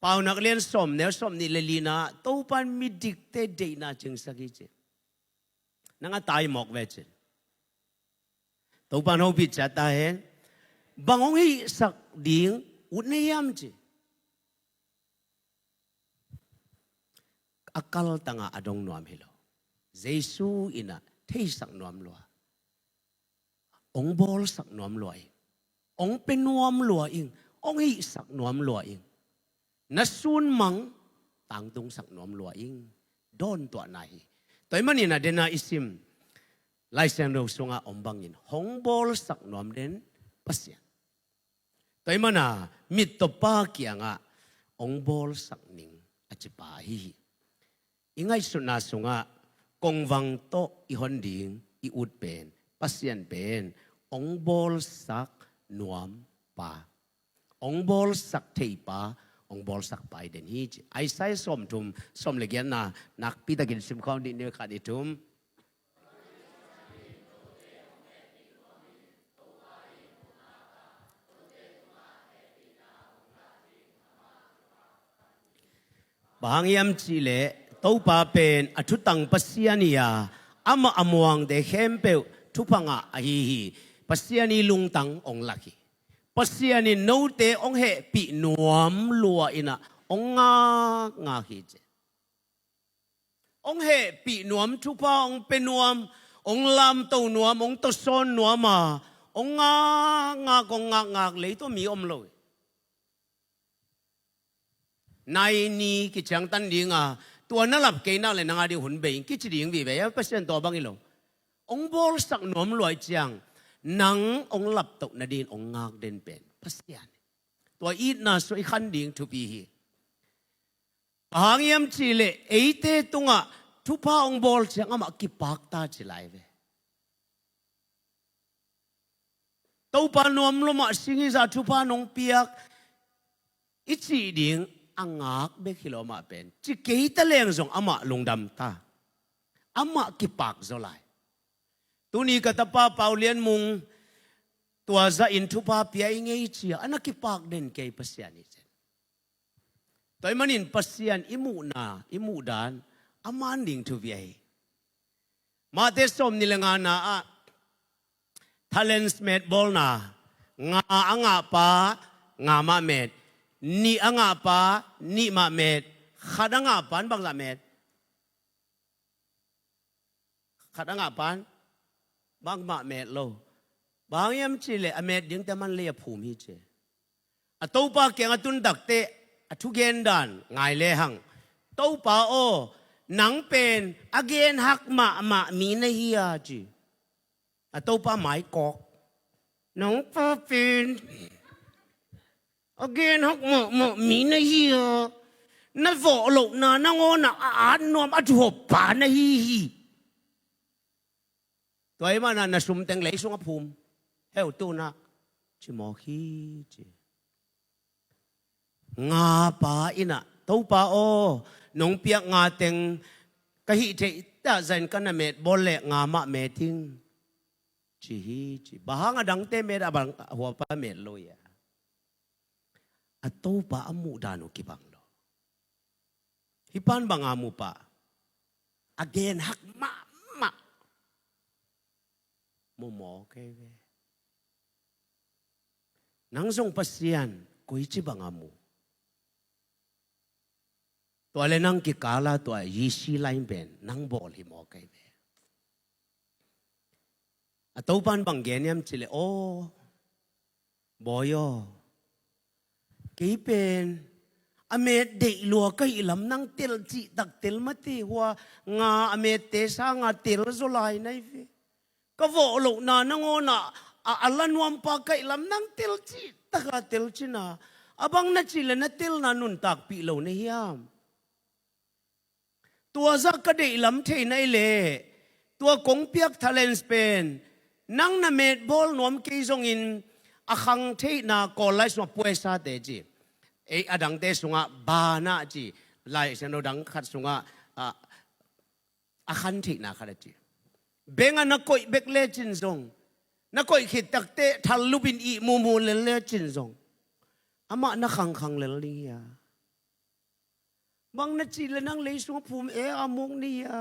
Paunak lian sawm neu sawmnih le li-na, Topa in midikte deihna cingsak hi ci. Nang a tai mawk ve cin. Topa in hopih ciat ta hen. Bang hong hihsak ding ut na hiam ci. A kaltang a a dong nuam hi lo. Jesu in ah theisak nuam lua, hong bawlsak nuam lua ing. Hong pia nuam lua ing. Hong hihsak nuam lua ing. Na sun mang tangtungsak nuam lua ing. Dawntuahna hi. Tua ahih manin a den a i sim Lai Siangtho sungah om bangin hong bawlsak nuam den Pasian. Tua ahih manin ah, mittawpa kiangah hong bawlsak ning a cipa ahi hi. I ngaihsutna sungah kongvang tawh i hon ding i ut pen, Pasian pen hong bawlsak nuampa, hong bawlsak theipa, hong bawlsakpa i den hi ci. Isaiah sawmthum, sawm le giatna, nakpitakin sim khawm dih ni, khat, nih, thum. Bang hang hiam cihleh Topa pen a thutang Pasian hi a, amah a muangte khempeuh thupha ngah ahi hi. Pasian i lungtang hong lak hi. Pasian in note hong hehpih nuam lua in ah hong ngakngak hi ci. Hong hehpih nuam, thupha hong pia nuam, hong lamto nuam, hong tawsawn nuam a, hong ngakngak, hong ngakngak, leitungah mi om lo hi. Nai ni kiciangtan ding a, tua na lap kei nak leh nang a ding hun bei ing kici ding vive a, Pasian tua bang hi lo. Hong bawlsak nuam lua ahih ciang, nang hong laptoh nading hong ngak den pen Pasian. Tua itna sungah i khan ding thupi hi. Bang hang hiam cihleh eite tungah thupha hong bawl ciang amah kipak ta ci lai ve. Topa, nuam lua mah sing hi, zah thupha nong piak, i cih ding a ngak bek hi lo amah pen. Ci kei ta leng zong amah lungdam ta. Amah kipak zaw lai. Tuni ka tapa Pau Lian Mung, tua zahin thupha pia ing ei ci a, a na kipak den kei Pasian hi ci. Tua ahih manin Pasian i muhna, i muhdan a man ding thupi ahi. Matthai sawmnih le ngana ah talents metbawlna, nga a ngahpa nga mah met, nih a ngahpa nih mah met, khat a ngahpa in bangzah met? Khat a ngahpa in bangmah met lo. Bang hang hiam cihleh a met dingte a man lei a phum hi ci. A Topa kiangah tun takteh a thugen dan ngai lehang, Topa aw, nang pen a genhak mahmah mi na hi a ci. A Topa mai kawk. Nang pa pen a genhak mahmah mi na hi a, na vawh lohna nangawn ah a at nuam a thuhop pa na hi hi. Tua ahih manin na sum teng lei sungah phum, heu, tu-in ah ci mawk hi ci. Ngapa in ah, Topa aw, nong piak nga teng ka hih theih tak zah in ka na metbawl leh nga mah met ing ci hi ci. Bang hang a dangte met a, bang a huapa met lo hia? A Topa a muhdan uh kibang lo. Hih pa'n bang a mu pah? A genhak mahmah. Mu mawk ei ve. Nang zong Pasian koici bang a mu? Tua leh nang kikal a tua G C line pen nang bawl hi mawk ei ve. A Topa'n bang gen hiam cih leh, aw, bawi aw, kei pen a met deih lua ka hih lam nang tel cih tak tel mah teh, hua nga a mette sangin tel zaw lai na hi ve. Ka vawh lohna nangawn ah a, a la nuampa ka hih lam nang tel cih takin tel cin a, a bang na cih leh na telna nuntakpih lo na hiam? Tua zah ka deih lam thei na hih leh, tua kong piak talents pen nang na metbawl nuam kei zongin a khang theihna, Kawl lai sungah puaisate ci, ei, a dangte sungah bana ci, Lai Siangtho dang khat sungah, a, a khan theihna khat a ci. Bank ah na koih bek lecin zong, na koih khit takteh thal lupin ihmu mu lel lecin zong, amah na khangkhang lel ding hia? Bang na cih leh nang lei sungah phum ei a mawk na hia?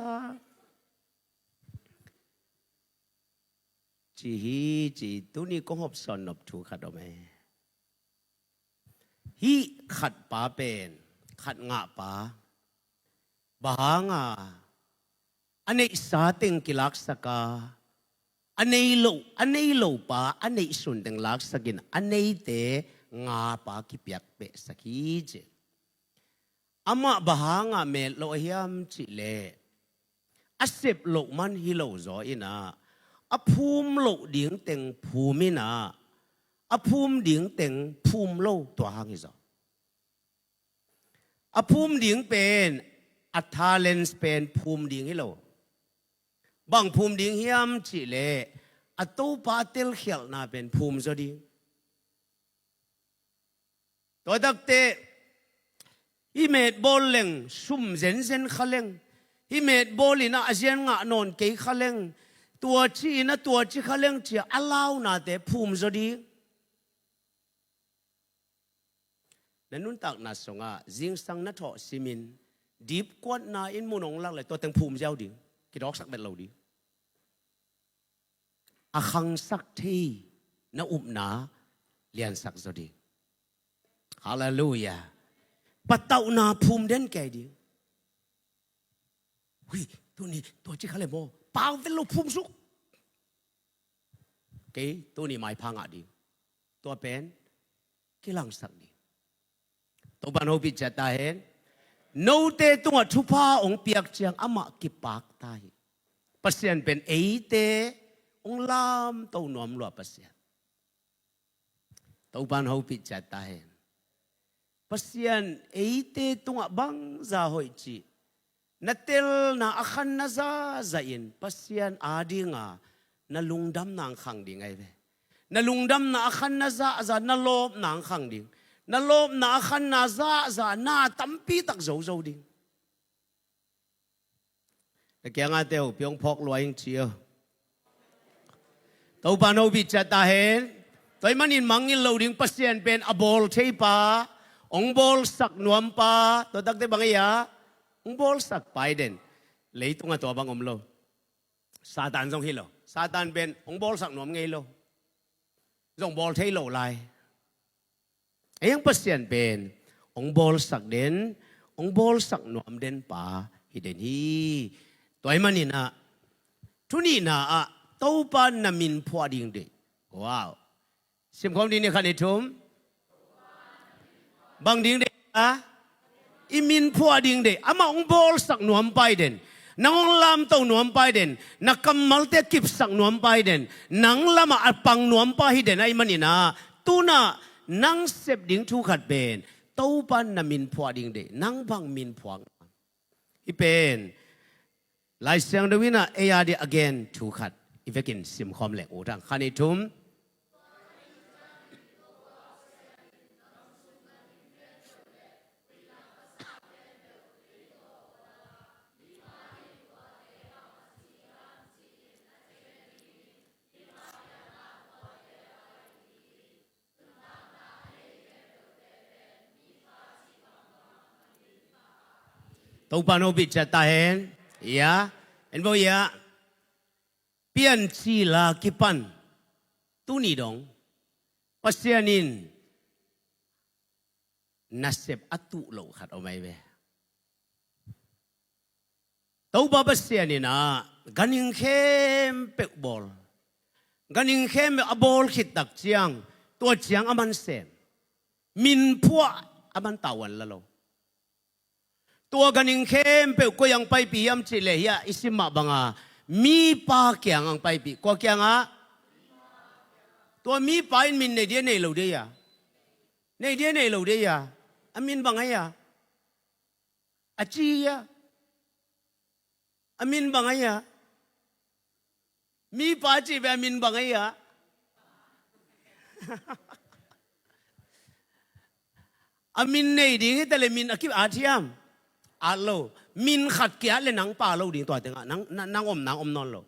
Ci hi ci. Tuni kong hopsawn nop thu khat om ei. Hih khatpa pen, khat ngahpa, bang hang a, a neihsa teng kilaksak a, a nei lo, a nei lopa a neihsun teng laksakin a neite ngapa kipiak behsak hi ci. Amah bang hang a met lo a hiam cih leh, a sep loh man hi lo zaw in ah, a phum loh ding teng phum in ah, A phum ding teng phum lo, tua hang hi zaw. A phum ding pen, a talents pen phum ding hi lo. Bang phum ding hiam cih leh, a Topa a telkhialhna pen phum zaw ding. Tua takte, hih met bawl leng sum zenzen kha leng, hih met bawl in ah a zian ngah nawn kei kha leng, tua ci in ah tua ci kha leng ci-a a launate phum zaw ding. Na nuntakna sungah zingsang na thawh simin dipkuatna in mun hong lak leh tua teng phum ziau ding, kidawksak vet lo ding. A khangsak thei na upna liansak zaw ding. Halleluiah. Patauhna phum den kei ding. Hui, tuni tua ci kha leh maw, pau vet lo, phum suk. Kei tuni maipha ngah ding. Tua pen kilangsak ding. Topa'n hopih ciat ta hen. Note tungah thupha hong piak ciang amah kipak ta hi. Pasian pen eite hong lamto nuam lua Pasian. Topa'n hopih ciat ta hen. Pasian eite tungah bangza hoih cih na telna a khanna zahzah in Pasian adinga na lungdamna hong khang ding ahi ve. Na lungdamna a khanna zahzah na lawpna hong khang ding. Na lawpna a khanna zahzah na tampi tak zozo ding. Na kiangah te uh, pi hong phawk lua ing ci uh. Topa'n hopih ciat ta hen. Tua ahih manin mangngilh lo ding, Pasian pen a bawl thei pa, hong bawlsak nuam pa, tua takte bang ei a, hong bawlsak pa hi den. Leitungah tua bang om lo. Satan zong hi lo. Satan pen hong bawlsak nuam ngei lo. Zong bawl thei lo lai. Ei ang Pasian pen hong bawlsak den, hong bawlsak nuam den pa hi den hi. Tua ahih manin ah, thu nihna ah, Topa na min phuah ding deih. Wow. Simkhawm ding ni, khat ni thum. Bang ding deih a? I min phuah ding deih. Amah hong bawlsak nuam pa hi den. Nang hong lamto nuam pa hi den. Na kammalte kipsak nuam pa hi den. Nang lamah a pang nuam pa hi den ahih manin ah, tu-in ah nang sep ding thu khat pen, Topa na min phuah ding deih. Nang bang min phuak? Hih pen Lai Siangtho in ah ei a dingin a gen thu khat i vekin simkhawm leng ut hang. Khat ni thum. Topa'n hopih ciat ta hen. Ia, en bo ia. Piancil a kipan tuni dong Pasian in nasep a tuh loh khat om ahi ve. Topa Pasian in ah ganhing khempeuh bawl. Ganhing khempeuh a bawl khit tak ciang, tua ciang aman sem. Min phuah, aman tavuan la lo. Tua ganhing khempeuh koi ah hong paipih hiam cih leh, hiah i sim mah banga mipa kiangah hong paipih. Kua kiangah? Tua mipa in min nei dia nei lo dia? Nei dia nei lo dia? A min bang ahi a? A ci hi a? A min bang ahi a? Mipa cih ve, a min bang ahi a? A min nei ding hi ta leh min a ki-at hiam? At lo. Min khat ki-at leh nang pha lo ding, tua tengah nang, nang, nang om, nang om nawn lo.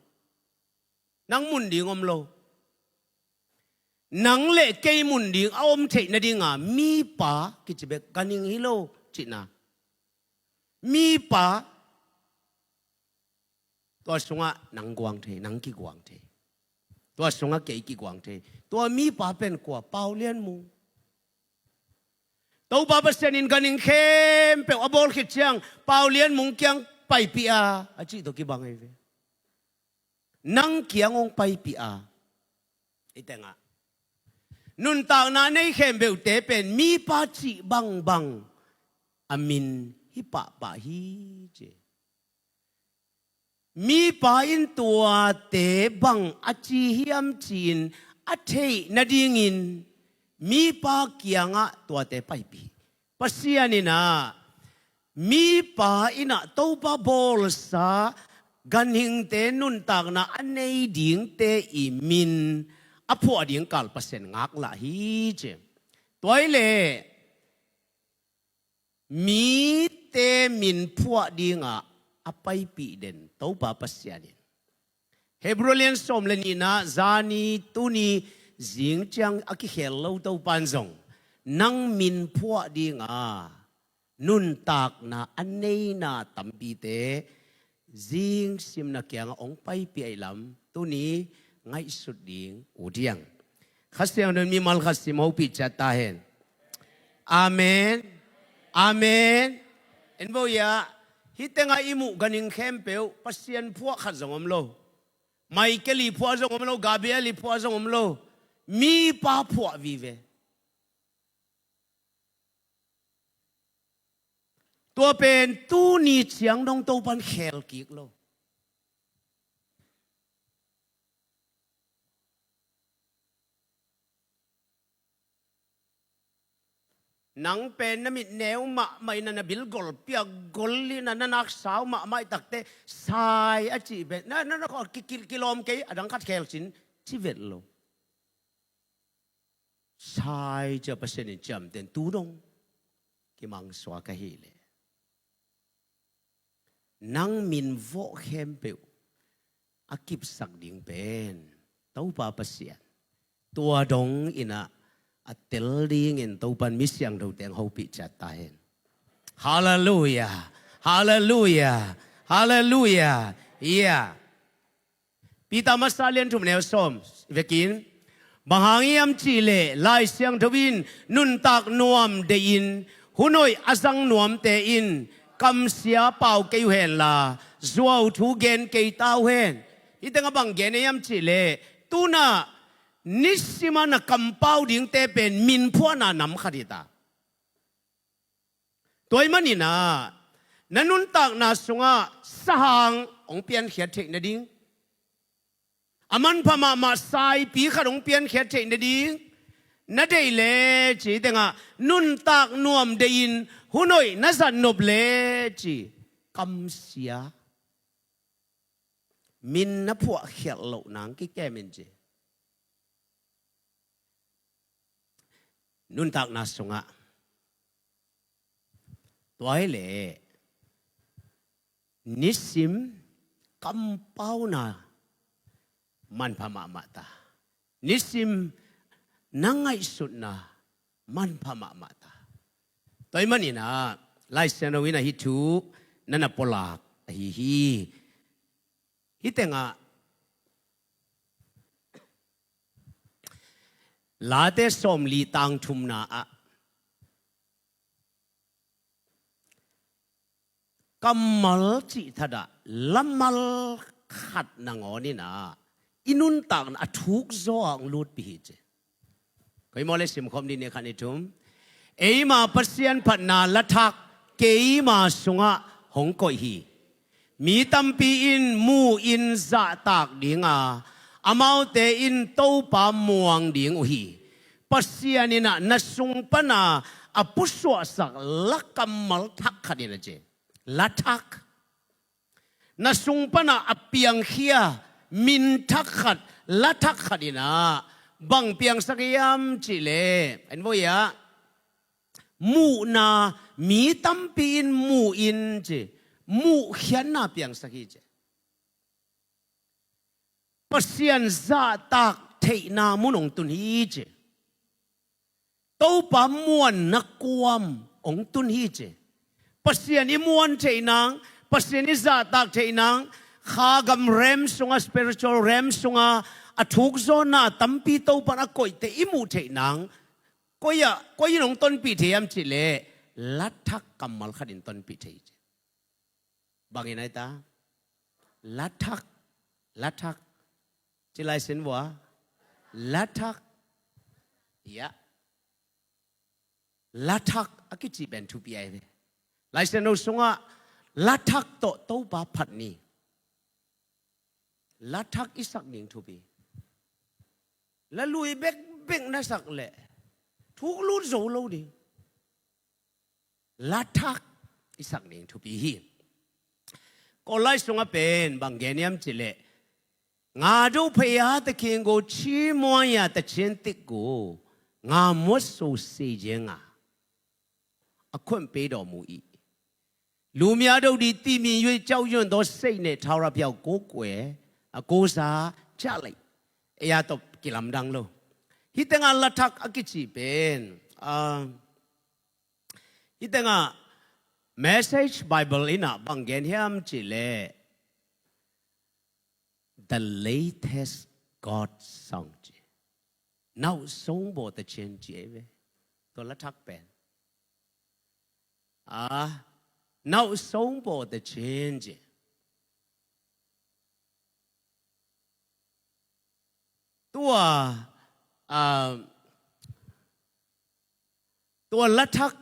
Nang mun ding om lo. Nang le kei mun ding a om theih nadinga mipa kici bek, ganhing hi lo cihna. Mipa, tua sungah nang guang thei, nang kiguang thei. Tua sungah kei kiguang thei. Tua mipa pen kua? Pau Lian Mung. Topa Pasian in ganhing khempeuh a bawl khit ciang, Pau Lian Mung kiang paipih a, a cih tawh kibang ahi ve. Nang kiang hong paipih a, i tengah nuntakna nei khempeuhte pen mipa cih bangbang a min hi pahpah hi ci. Mipa in tuate bang a ci hiam ci-in a theih nadingin mipa kiangah tuate paipih. Pasian in ah mipa in ah Topa bawlsa ganhingte nuntakna a nei dingte i min a phuah ding kal Pasian ngaklah hi ci. Tua hi leh mite min phuah dingah a paipih den Topa Pasian in Hebrew lian sawm le nihna zani tuni zing ciang a kikhel lo Topan zong nang min phuah dinga nuntakna a neina tampite zing simna kiangah hong paipih ahih lam tuni ngaihsut ding uh diang. Kha Siangtho in mimal khat sim hopih ciat ta hen. Amen. Amen. En vo ia, hih tengah i muh ganhing khempeuh Pasian phuah khat zong om lo. Michael i phuah zong om lo, Gabriel i phuah zong om lo. Mipa phuah vive. Tua pen tuni ciang dong Topan khel kik lo. Nang pen na mit neu mahmah in ah, na bilgol piak gol in ah, na naksau mahmah i takte sai a cih pen na, na, na ki, ki, kilawm kei, a dang khat khel cin ci vet lo. Sai cia Pasian in ciamtehna tu dong kimangsuak ahih leh nang min vawh khempeuh a kipsak ding pen Topa Pasian. Tua dong in ah a tel dingin Topan mi siangtho teng hopih ciat ta hen. Halleluia. Halleluia. Halleluia. Ia Peter masa lian thum neu sawm vekin, bang hang hiam cih leh Lai Siangtho in nuntak nuam deihin hun hoih a zang nuamte in kamsia pau kei uh henla zuau thu gen kei ta uh hen. Hih tengah bang gen hiam cih leh tu in ah nisim a na kampau dingte pen min phuahna nam khat hi ta. Tua ahih manin ah na nuntakna sungah sahang hong piankhiat theih nading, a manpha mahmah saipi khat hong piankhiat theih nading na deih leh ci tengah nuntak nuam deihin hun hoih na zat nop leh ci kamsia min na phuah khialh loh nang kikem in ci. Nuntakna sungah tua hi leh nisim kampauna manpha mahmah ta. Nisim na ngaihsutna manpha mahmah ta. Tua ahih manin ah Lai Siangtho in ah hih thu na na pulak ahi hi. Hih tengah Late sawmli tang thumna ah kammal cih thadah lamal khat nangawn in ah i nuntakna a thuk zaw ah hong lutpih hi ci. Koi maw le simkhawm dih ni khat ni thum. Eima Pasian phatna lathak keima sungah hong koih hi. Mi tampi in mu in zahtak dinga amaute in Topa muang ding uh hi. Pasian in ah na sung pana a pusuahsak la kammal thak khat in a ci. Lathak. Na sung pana a piangkhia min thak khat, lathak khat in ah bang piangsak hiam cih leh en voi ah muhna, mi tampi in mu in ci, muhkhiatna piangsak hi ci. Pasian zahtak theihna mun hong tun hi ci. Topa muanna kuam hong tun hi ci. Pasian i muan theih nang, Pasian i zahtak theih nang, kha gam realm sungah, spiritual realm sungah a thuk zawna tampi Topan a koihte i muh theih nang, koi ah, koi in hong tonpih thei hiam cih leh lathak kammal khat in tonpih thei hi ci. Bangin ai ta? Lathak. Lathak. Ci lai sin vua. Lathak. Ya. Lathak a kici pen thupi ai ve. Lai sin no sungah lathak tawh Topa phat ni. Lathak i sak ning thupi. La lui bekbek na sak leh thuk lut zo lo ding. Lathak i sak ding thupi hi. Kawlai sungah pen bang gen hiam cih leh, nga do phei a ta khing go, chi muai a ta chian tik go, nga muat so se jeng a, a khuan pe daw mu i. Lumia do di ti mi yue chau yon do sei ne thau ra piau ko kue, a ko sa cha lei. E ya to kilam dang lo. Hi tenga lathak a kici pen. Ah, Hi tengah Message Bible in ah bang gen hiam cih leh, the latest God song ci. Nauh song bo ta chin ci ei ve. Tua lathak pen. Ah, nauh song bo ta chin ci. Tua, ah, tua lathak,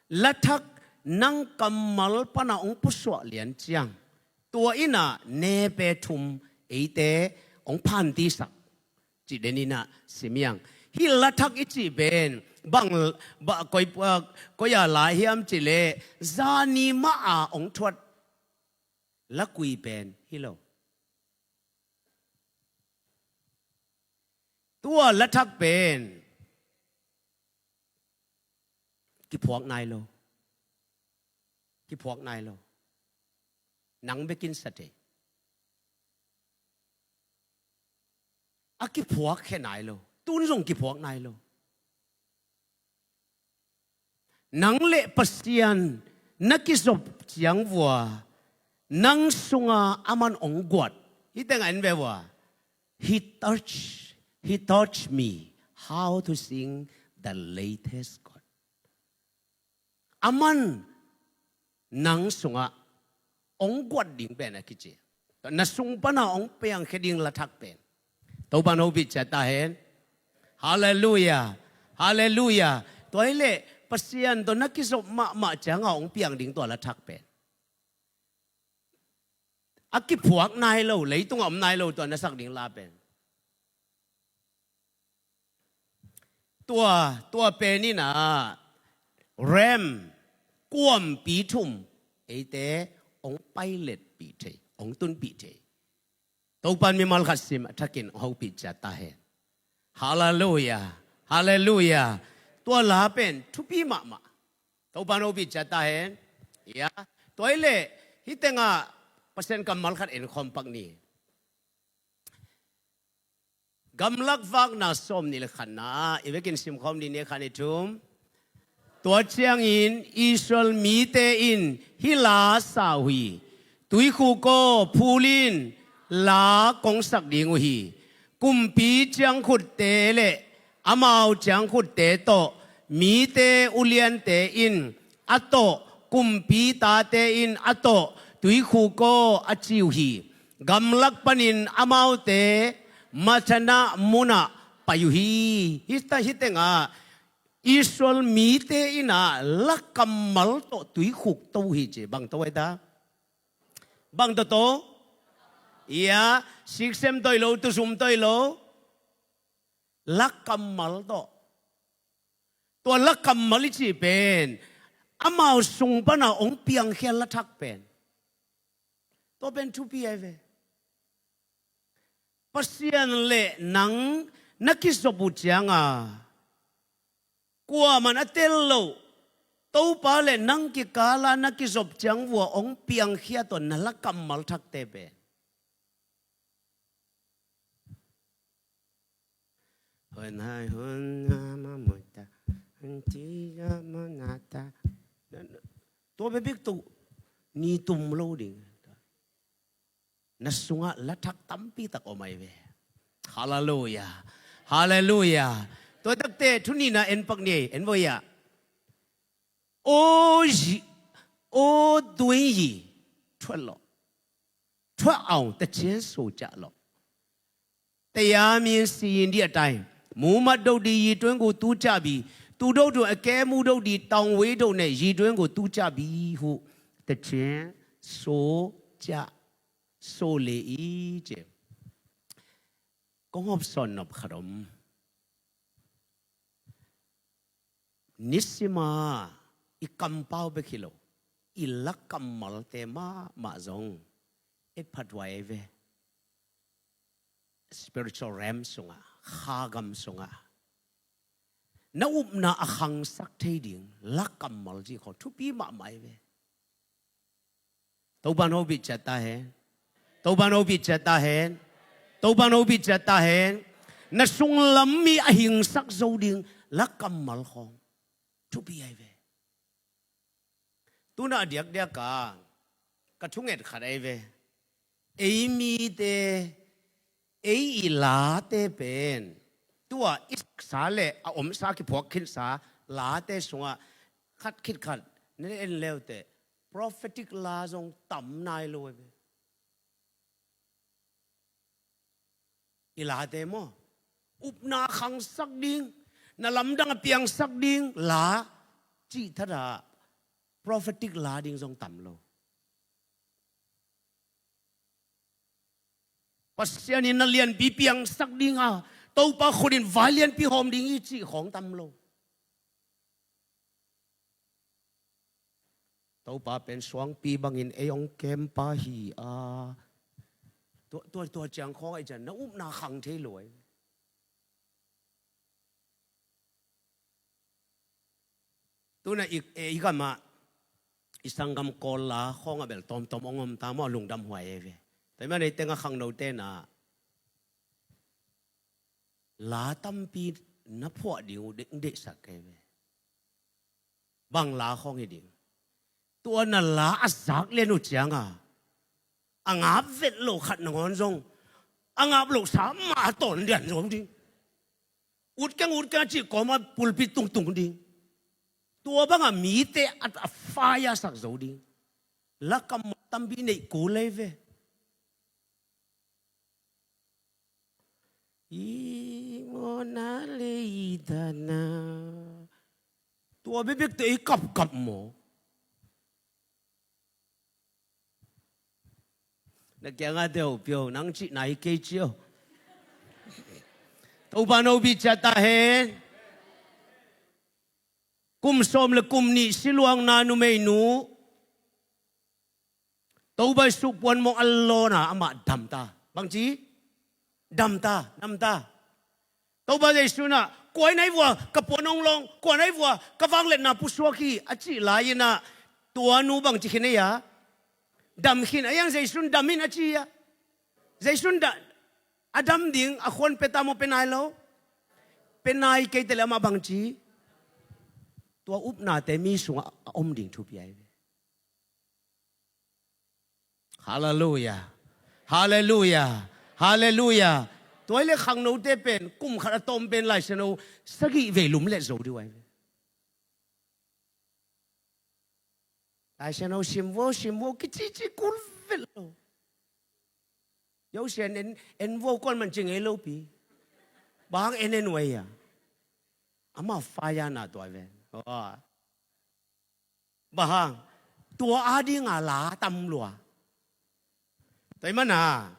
lathak nang kammal pana hong pusuah lian ciang, tua ina nepe thum eite hong phantisak. Ci den ina simiang. Hi lathak i ci pen, bang, ba, koi, ah, koi a lai hiam ci leh, zani ma a hong thuat lakui pen hi lo. Tua lathak pen kiphuak nai lo. Kiphuak nai lo. Nang bekin sa thei. A kiphuak khe nai lo. Tun zong kiphuak nai lo. Nang le Pasian na kizop ciang vua, nang sunga aman hong guat. Hi tengah en ve vua. He touch, he touch me how to sing the latest God. Aman nang sungah hong guat ding pen a kici. Na sung pana hong piangkhia ding lathak pen. Topan hopih ciat ta hen. Halleluiah. Halleluiah. Tua hileh Pasian tawh na kizop mahmah cianga hong piang ding tua lathak pen. A kiphuak nai lo, leitungah om nai lo tua na sak ding la pen. Tua, tua pen ina rem, kuampi thum eite hong pailetpih thei, hong tunpih thei. Topan mimal khat sim a thakin hopih ciat ta hen. Halleluiah. Halleluiah. Tua la pen thupi mahmah. Topan hopih ciat ta hen. Ya. Tua hileh hi tengah Pasian kammal khat en khawm pak ni. Gamlak vakna sawm nih le khatna, i vekin simkhawm dih ni khan i thum. Tua ciangin Israel mite in hih la sa uh hi. Tuikhuk aw, phul in la kongsak ding uh hi. Kumpi ciangkhutte le amau ciangkhutte tawh, mite uliante in a tawh, kumpi tate in a tawh, tuikhuk aw a ci uh hi. Gamlak panin amaute Mathana munah pai uh hi. Hita hi tengah Israel mite ina la kammal tawh tuikhuk to uh hi ci. Bang to ai ta? Bang tawh to? Ia, siksem tawh hi lo, tusum tawh hi lo. La kammal tawh. Tua la kammal i cih pen amau sung pana hong piangkhia lathak pen. Tua pen thupi ai ve. Pasian le nang na kizop uh cianga kuaman a tel lo, Topa le nang kikala na kizop ciang vua hong piangkhia tua na la kammal thakte pen. Hun hai hun na ma mo ta, hun ti ya ma na ta. Tua bebek tu ni tum lo ding. Na sungah lathak tampi tak om ai ve. Halleluiah. Halleluiah. Tua takte thu nihna en pak ni, en voi ah. O yi, o dui yi, thuat lo. Thuat au, ta cian so ca lo. Taya min si yin di atai. Mu mat do di yi tuan gu tu ca bi. Tu do tu a ke mu do di tong wei do ne yi tuan gu tu ca bi hu. Ta cian so ca so le i ce. Kong hop sawn nop khat om. Nisima i kampau bek hi lo, i la kammalte mahmah zong et phathuai ei ve. Spiritual realm sungah, kha gam sungah na upna a khangsak thei ding la kammal cih khawng thupi mahmah ei ve. Topa'n hopih ciat ta hen. Topa'n hopih ciat ta hen. Topa'n hopih ciat ta hen. Na sunglam mi a hingsak zo ding la kammal khawng thupi ei ve. Tuna a diakdiak a ka thunget khat ei ve. Ei mite, ei i late pen tua i saksa le a omsa kiphuak khinsa late sungah khat khit khat na en leuteh prophetic la zong tam nai lo ei ve. I late maw, upna khangsak ding, na lamdang a piangsak ding la cih thadah prophetic la ding zong tam lo. Pasian in na lianpi piangsak ding a, Topa khut in vai lianpi hawm ding hi cih khawng tam lo. Topa pen suangpi bangin ei hong kempa hi a, tua, tua, tua ciang khawng ahi cian na upna khang thei lo ei. Tuna i, e, i gamah i sanggam Kawl la khawngah bel tawmtawm hong om ta maw, lungdam huai ei ve. Tua ahih manin ei tengah khangnote na la tampi na phuah ding uh deih, deihsak ei ve. Bang la khawng hi ding? Tua na la a zak lian uh cianga a ngap vet lo khat nangawn zong a ngap loh sa mah a tawn lian zo ding. Ut keng, ut keng a cih kawma pulpit tungtung ding. Tua banga mite a, a fire sak zo ding. La kammal tampi neih kul ei ve. I mawna leidana. Tua bebek teh i kapkap maw? Na kiangah teh hopih o, nang cihna hi kei ci o. Topa'n hopih ciat ta hen. Kum sawm le kum nih siluangna numeinu Topa Jesu puanmawng a lawnah amah damta. Bangci? Damta, damta. Topa Jesu in ah, kua in ahi vua ka puan hong lawng, kua in ahi vua ka vangliatna pusuak hi, a cih lai-in ah, tua nu bangci khin ei a? Dam khin, a hiang Jesu in dam in a ci a? Jesu in da-, a dam ding a khuan pia ta maw, pia nai lo? Pia nai kei teh leh amah bangci? Tua upnate mi sungah a om ding thupi ahi ve. Halleluiah. Halleluiah. Halleluiah. Tua hi leh khangnote pen kum khat a tawm pen Lai Siangtho sagih vei lumlet zo ding uh ahi ve. Lai Siangtho sim vo, sim vo, kicici kul vet lo. Yosian en, en vo kuan man ci ngei lopi. Bang en en uh ei a? Amah fire na tua ve. Aw. Bang hang? Tua adinga la tam lua. Tua ahih manin ah,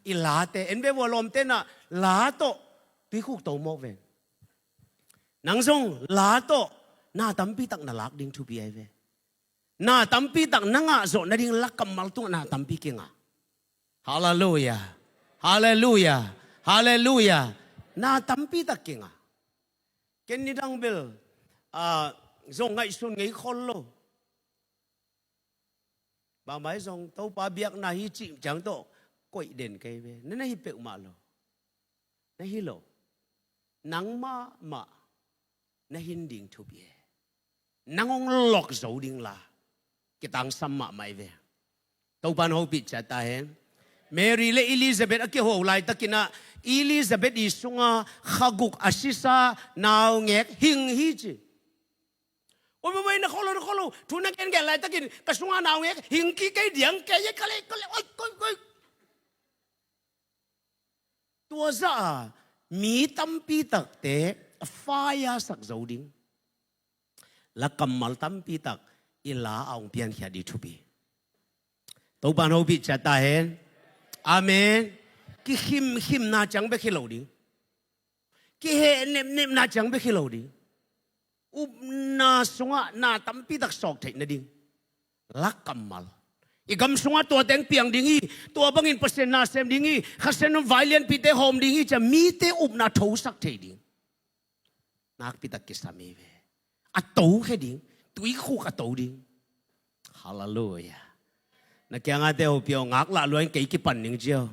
i late, en ve vua lawmte in ah, la tawh tuikhuk to mawk ve. Nang zong la tawh na tampi tak na lak ding thupi ahi ve. Na tampi tak na ngah zawh nading la kammal tungah na tampi kingah. Halleluiah. Halleluiah. Halleluiah. Na tampi tak kingah. Ken nidang bel, ah, zong ngaihsun ngei khol lo. Bangmah hi zong Topa biakna hi cih ciang tawh koih den kei ve. Na, na hi peuhmah lo. Na hi lo. Nang mahmah na hin ding thupi e. Nang hong lok zo ding la kitangsam mahmah hi ve. Topa'n hopih ciat ta hen. Mary le Elizabeth a kiho laitakin ah, Elizabeth i sungah kha guk a sisa naungek hing hi ci. Oi, oi, oi, na kholo, na kholo. Thu na gengen laitakin ka sungah naungek hing kik kei diang kei e, ka le, ka le, oi, oi, oi. Tua zah a mi tampi takte a fire sak zo ding. La kammal tampi tak i la a hong piankhiat ding thupi. Topa'n hopih ciat ta hen. Amen. Kikhimkhimna ciang bek hi lo ding. Kiheh nepnepna ciang bek hi lo ding. Upna sungah na tampi tak sawk theih nading lak kammal. I gam sungah tua teng piang ding hi. Tua bangin Pasian na sem ding hi. Kha Siangtho vai lianpite hawm ding hi ci-a mite upna thosak thei ding nakpi tak kisam hi ve. A tokhia ding, tuikhuk a to ding. Halleluia. Na kiangah te hopih aw, ngaklah lua in kei kipan ning ci aw.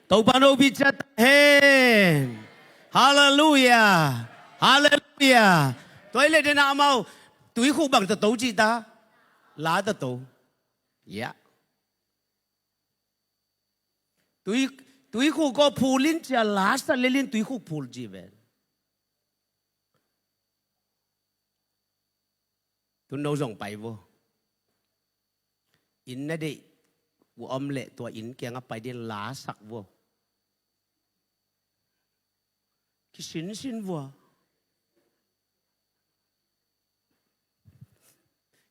Topa in hopih ciat ta hen. Halleluia. Halleluia. Tua hi leh den a amau tuikhuk bang tawh to cih ta? La tawh to. Ya. Tui, tuikhuk kawh phul in ci-a la sa lel in tuikhuk phul ci ven. Tun no zong pai vo. Inn na deih uh om leh tua inn kiangah pai ding la sak vo. Kisinsin vua.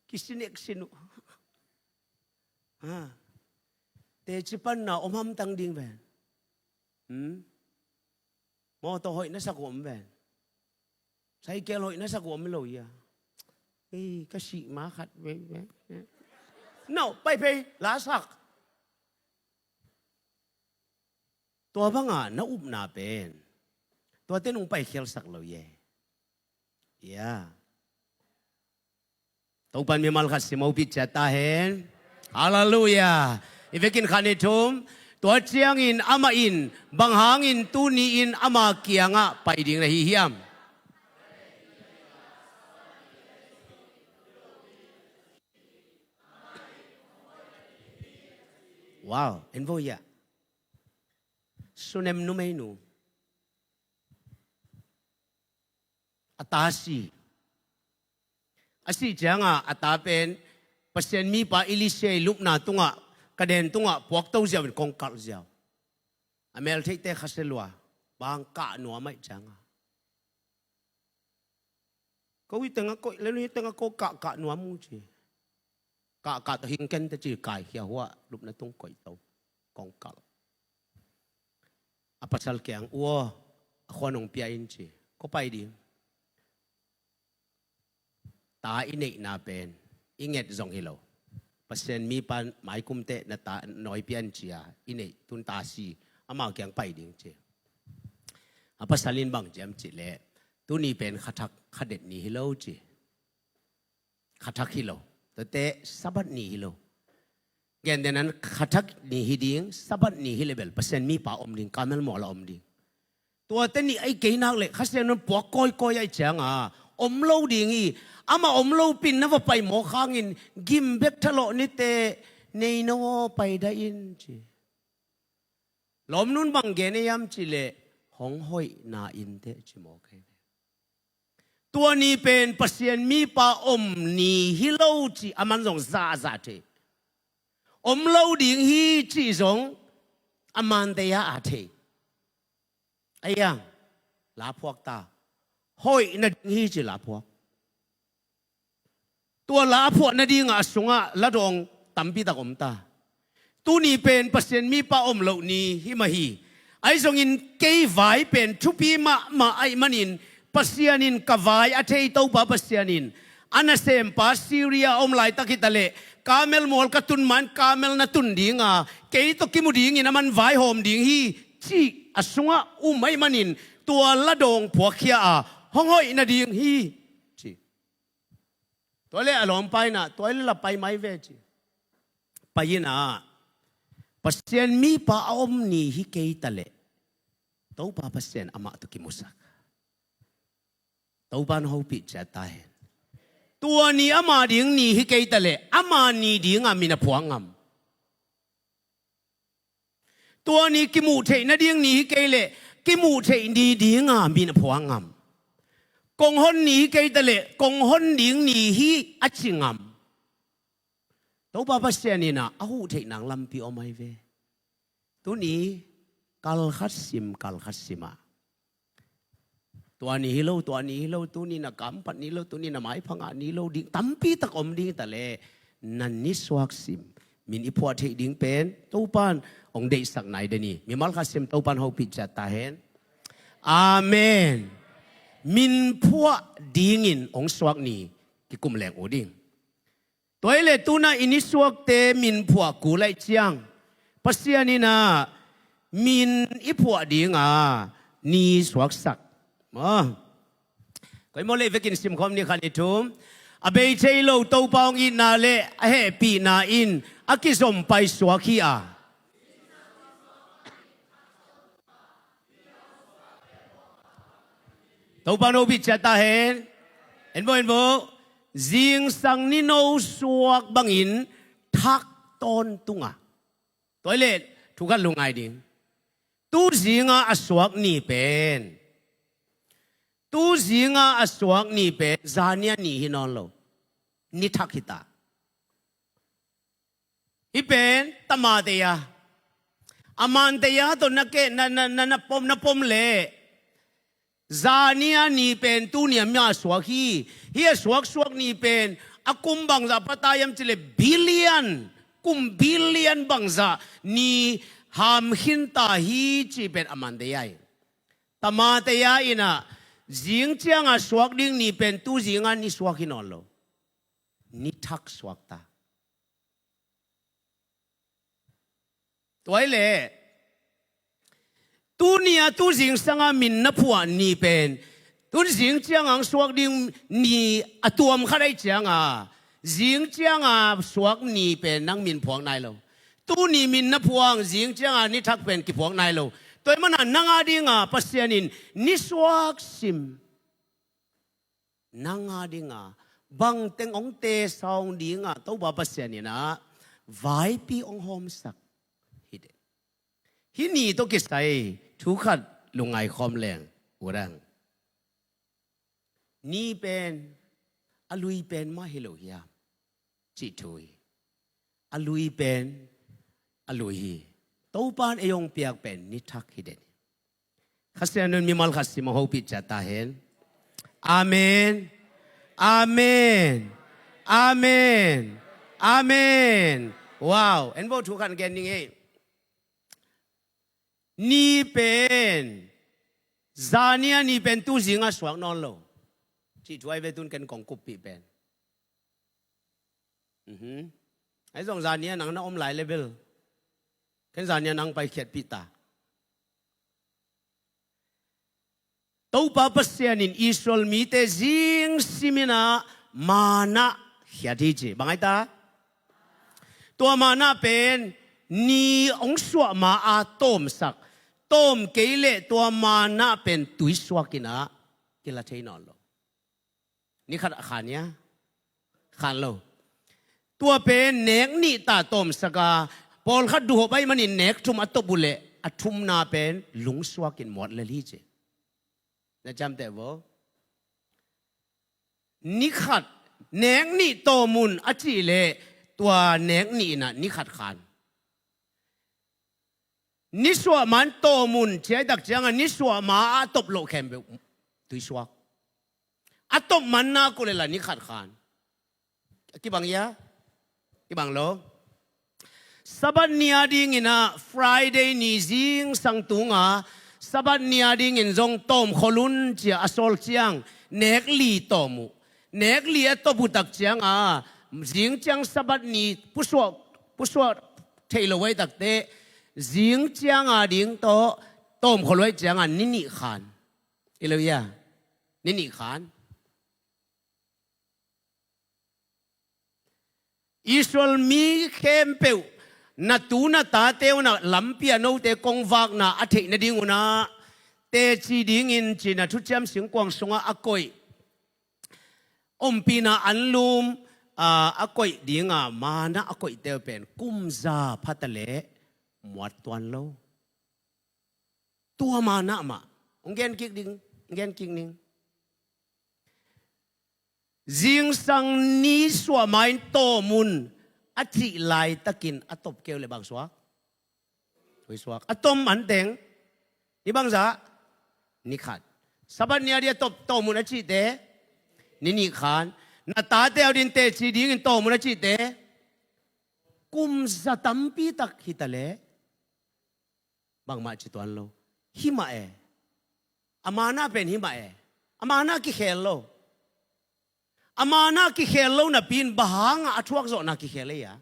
Kisin eksin uh. Ha. Teci panna om hamtang ding ven. Hmm? Mawtaw hoih na sak uh om ven. Saikel hoih na sak uh om lo ia. Ei, ka sih ma khat ve, ve, ve. No, pai phei, la sak. Tua banga na upna pen tuate nung paikhialsak lo ye. Ya. Topan mimal khat sim hopih ciat ta hen. Halleluia. I vekin khat ni thum. Tua ciangin amah in bang hangin tuni in ama kiangah pai ding na hi hiam? Wow, en vo ia. Sunem numeinu. A ta si. A sih cianga a ta pen Pasian mipa Elisha i lupna tungah, kaden tungah puakto ziau in kong kalh ziau. A meltheihte khasia lua, bang kah nuam aih cianga. Ko hi tengah koih, lenu hi tengah ko kah, kah nuam mu ci. Kah, kah tawh hing ken ta ci, kaikhia huah, lupna tung koih to, kong kalh. A pasal kiang ua, a khua nong pia in ci. Ko pai ding. Ta i neihna pen i nget zong hi lo. Pasian mipa maikumte na ta nawi pia in ci a i neih tun ta si. Amau kiang pai ding ci. A pasal in bang ciam ci leh tuni pen khathak khadet ni hi lo ci. Khathak hi lo. Tate Sabbath ni hi lo. Gen den an khathak ni hi ding, Sabbath ni hi le bel Pasian mipa om ding, Kamel mual a om ding. Tuate ni ai kei nak le Kha Siangtho in puak kawikawi ai cianga om lo ding hi. Amah om lo pin na va pai mawk hangin gim bek thalawh nite nei no aw pai dah in ci. Lawmnun bang gen ei am ci leh hong hoihna in teh ci mawk hi. Tua ni pen Pasian mipa om ni hi lo ci a man zong zahzah thei. Om lo ding hi ci zong a man tei a a thei. Aiang, la phuak ta. Hoih nading hi ci la phuak. Tua la a phuah nadingah a sungah la dawng tampi tak om ta. Tuni pen Pasian mipa om loh ni hi mah hi. Ahi zongin kei vai pen thupi mahmah aih manin Pasian in ka vai a thei Topa Pasian in a nasempa Syria a om laitak hi taleh Kamel mual ka tun man Kamel na tun dinga kei tawh kimu dingin a man vaihawm ding hi cih a sungah um aih manin tua la dawng phuakkhia a hong hoih nading hi ci. Tua le a lawmpa inah tua le la pai mai ve ci. Pai inah Pasian mipa a om ni hi kei taleh Topa Pasian amah tawh kimusak. Topa in hopih ciat ta hen. Tua ni ama ding ni hi kei taleh ama ni dinga min a phuak ngam. Tua ni kimuh theih nading ni hi kei leh kimuh theih ni dinga min a phuak ngam. Kong hon ni hi kei taleh kong hon ding ni hi a ci ngam. Topa Pasian inah a huh theih nang lampi om ai ve. Tuni kalkhat sim kalkhat simah tua ni hi lo, tua ni hi lo, tuni na kamphat ni lo, tuni na maipha ngah ni lo ding tampi tak om ding taleh nan nisuak sim min i phuah theih ding pen Topan hong deihsak nai deni. Mimal khat sim Topan hopih ciat ta hen. Amen. min phuah dingin hong suak ni kikum leng uh ding. Tua hi leh tu-in ah i nisuakte min phuah kul ahih ciang Pasian in ah min i phuah ding a ni suaksak. Maw. Koi maw leh vekin simkhawm ni, khat ni thum. A bei thei lo Topa hong itna leh a hehpihna in a kizom pai suak hi a. Topa in hopih ciat ta hen. En bo, en bo. Zingsang ni no suak bangin thak tawntung a. Tua hi leh thu khat lungngai ding. Tu zinga a suak ni pen, tu zinga a suak ni pen zania ni hi nawn lo. Ni thak hi ta. Hih pen tamateia, amanteia tawh na keh, na, na, na, na pom, na pom leh zania ni pen tuni a mi a suak hi. Hih a suaksuak ni pen a kum bangzah pata hiam cih leh billion, kum billion bangzah ni ham khin ta hi cih pen amanteia hi. Tamateia in ah zing cianga suak ding ni pen tu zinga ni suak hi nawn lo. Ni thak suak ta. Tua hi leh tuni a tu zingsanga min na phuah ni pen, tun zing cianga hong suak ding ni a tuam khat ahih cianga zing cianga suak ni pen nang min phuak nai lo. Tuni min na phuang, zing cianga ni thak pen kiphuak nai lo. Tua ahih manin nang a dinga Pasian in ni suak sim, nang a dinga bangteng hong tesa hong dinga Topa Pasian in ah vaipi hong hawmsak hi ding. Hih ni tawh kisai thu khat lungngai khawm leng, u dang. Ni pen a lui pen mah hi lo hiam cih thu hi. A lui pen a lui hi. Topa in ei hong piak pen ni thak hi den hi. Kha Siangtho in mimal khat sim a hopih ciat ta hen. Amen. Amen. Amen. Amen. Wow. En bo, thu khat gen ning ei. Ni pen, zania ni pen tu zinga suak nawn lo cih thu ahi ve, tun ken kong kuppih pen. Mhm. Ahi zong zania nang na om lai leh bel ken zania nang paikhiatpih ta. Topa Pasian in Israel mite zing simin ah manna khiat hi ci. Bang ahi ta? Tua manna pen ni hong suah ma-a tawmsak. Tawm kei leh tua manna pen tuisuak in ah kila thei nawn lo. Ni khat a khan hia? Khan lo. Tua pen nek nih ta tawmsak a, pawlkhat duhop ahih manin nek thum a top uh leh a thumna pen lungsuak in muat lel hi ci. Na ciamteh vo. Ni khat nek nih tawm un a cih leh tua nek nih in ah ni khat khan. Nisuah man tawm un ci-a i tak ciangah nisuah ma a top loh khempeuh tuisuak. A top man nak uh leh la ni khat khan. Kibang hia? Kibang lo. Sabbath ni a dingin ah Friday ni zingsang tungah Sabbath ni a dingin zong tawmkhol un ci-a a sawl ciang nek li tawm uh. Nek li a top uh tak ciangah zing ciang Sabbath ni pusuak, pusuak theih loh uh ahih takteh zing ciang a ding tawh tawmkhol uh ahih ciangah ni nih khan. I lo hia? Ni nih khan. Israel mi khempeuh na tu na tate un ah lampi ah note kong vakna a theih nading un ah teci dingin ci-in ah Thuciam Singkuang sungah a koih, ompihna anlum, aa, a koih dinga manna a koihte uh pen kum za pha ta leh muat tuan lo. Tua manna mah. Hong gen kik ding, hong gen kik ning. Zingsang nisuah ma-in tawm un a cih laitakin a top kei uh leh bang suak? Tuisuak. A top man teng ni bangzah? Ni khat. Sabbath ni a ding a top, tawm un a cihte ni nih khan. Na tate a ding teci dingin tawm un a cihte kum za tampi tak hi ta leh bangmah ci tuan lo. Hi mah e. A manna pen hi mah e. A Ama na kikhel lo. Ama na kikhel lo napi in bang hangah a thuak zawhna kikhel ei a?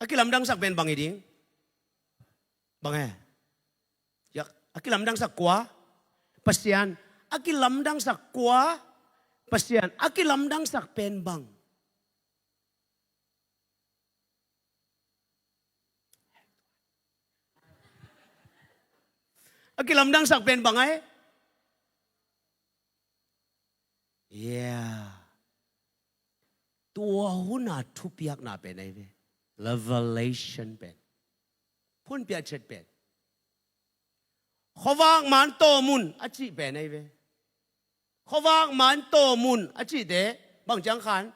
A kilamdangsak pen bang hi ding? Bang he? Ya, a kilamdangsak kua? Pasian. A kilamdangsak kua? Pasian. A kilamdangsak pen bang? A kilamdangsak pen bang ai? Yeah. Tua huna thupiakna pen ai ve. Revelation pen. Phunpiah chet pen. Khuavak man tawm un a cih pen ai ve. Khuavak man tawm un a cihte bang ciang khan?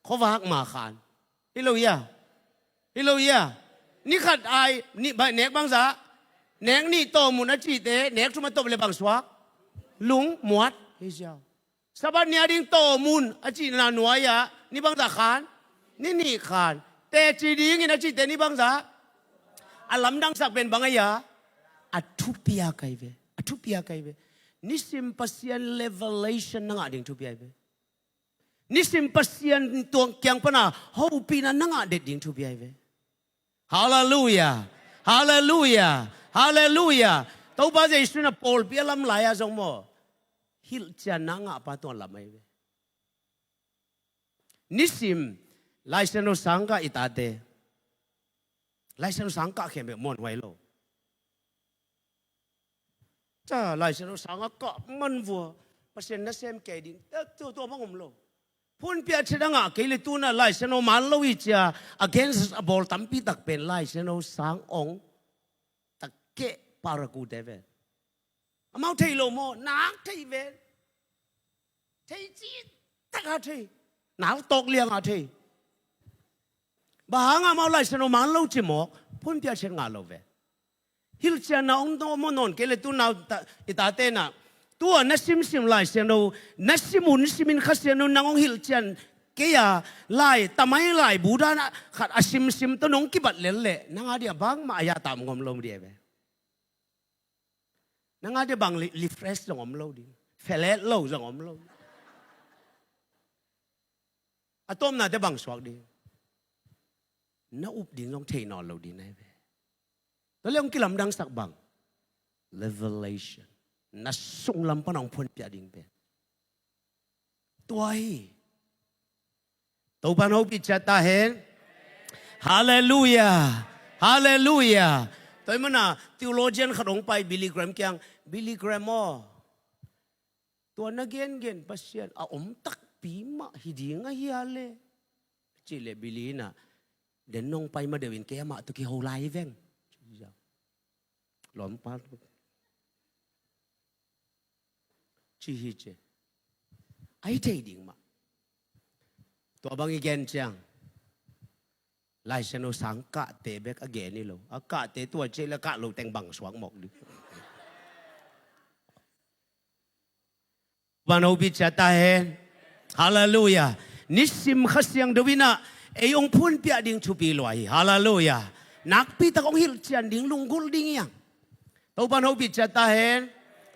Khuavak ma khan. Hi lo ia? Hi lo ia? Ni khat ai, ni, ba, nek bangzah? Nek nih tawm un a cihte nek thum a tawp le bang suak? Lung muat. Hi siau. Sabbath ni a ding tawm un a cihna nuai-ah ni bangzah khan? Ni nih khan. Teci dingin a cihte ni bangzah? A lamdangsak pen bang ai a? A thupiak ai ve. A thupiak ai ve. Nisim Pasian revelation na ngah ding thupi ai ve. Nisim Pasian tuang kiang pana hopihna na ngah det ding thupi ai ve. Halleluia. Halleluia. Halleluia. Topa Jesu na pawlpi a lam lai-a zong maw, hilhcianna ngahpa tuang lam ai ve. Nisim Lai Siangtho sangkah i tate. Lai Siangtho sangkah khempeuh muanhuai lo. Ca Lai Siangtho sangkah kah man vua, Pasian nasem kei ding, eh, tua, tua bang om lo. Phunpiah chet a ngah kei le tuna Lai Siangtho man lo i cia, against a bawl tampi tak pen Lai Siangtho sang ong tak keh parakute ve. Amau thei lo maw? Nak thei ve. Thei ci tak a thei. Nak tawk liang a thei. Bang hangah amau Lai Siangtho man lo ci mawk? Phunpiah chet ngah lo ve. Hilhcianna ong tawh maw nawn kei le tu nau ta, i tate na. Tua na simsim Lai Siangtho, na sim un simin Kha Siangtho nang ong hilhcian kei a, lai, tamai lai, Buddha na khat a simsim tawh nong kibat lel leh, nang a dia bangmah a ya tam ngom lo dia ve. Nang a dia bang li, refresh zong om lo ding. Felet lo zong om lo. A tawpnate bang suak ding? Na up ding zong thei nawn lo ding nai ve. Tua le hong kilamdangsak bang? Revelation. Na sunglam pan hong phunpiah ding pen tua hi. Topan hopih ciat ta hen. Halleluia. Halleluia. Tua hi mana theologian khat hong pai Billy Graham kiang, Billy Graham aw, tua na gengen Pasian a om takpi mah hi ding a hia le? Cih leh Billy in ah, den nong pai ma deuh in kei amah tawh kiho lai veng. Lawmpa ci hi ci. A hi thei ding mah. Tua bang i gen ciang Lai Siangtho sang kahte bek a gen hi lo. A kahte tua ci le kah lo teng bang suak mawk ding. Topan hopih ciat ta hen. Halleluia. Nisim Kha Siangtho in ah ei hong phunpiah ding thupi lua hi. Halleluia. Nakpi tak hong hilhcian ding, lunggulh ding hi hang. Topan hopih ciat ta hen.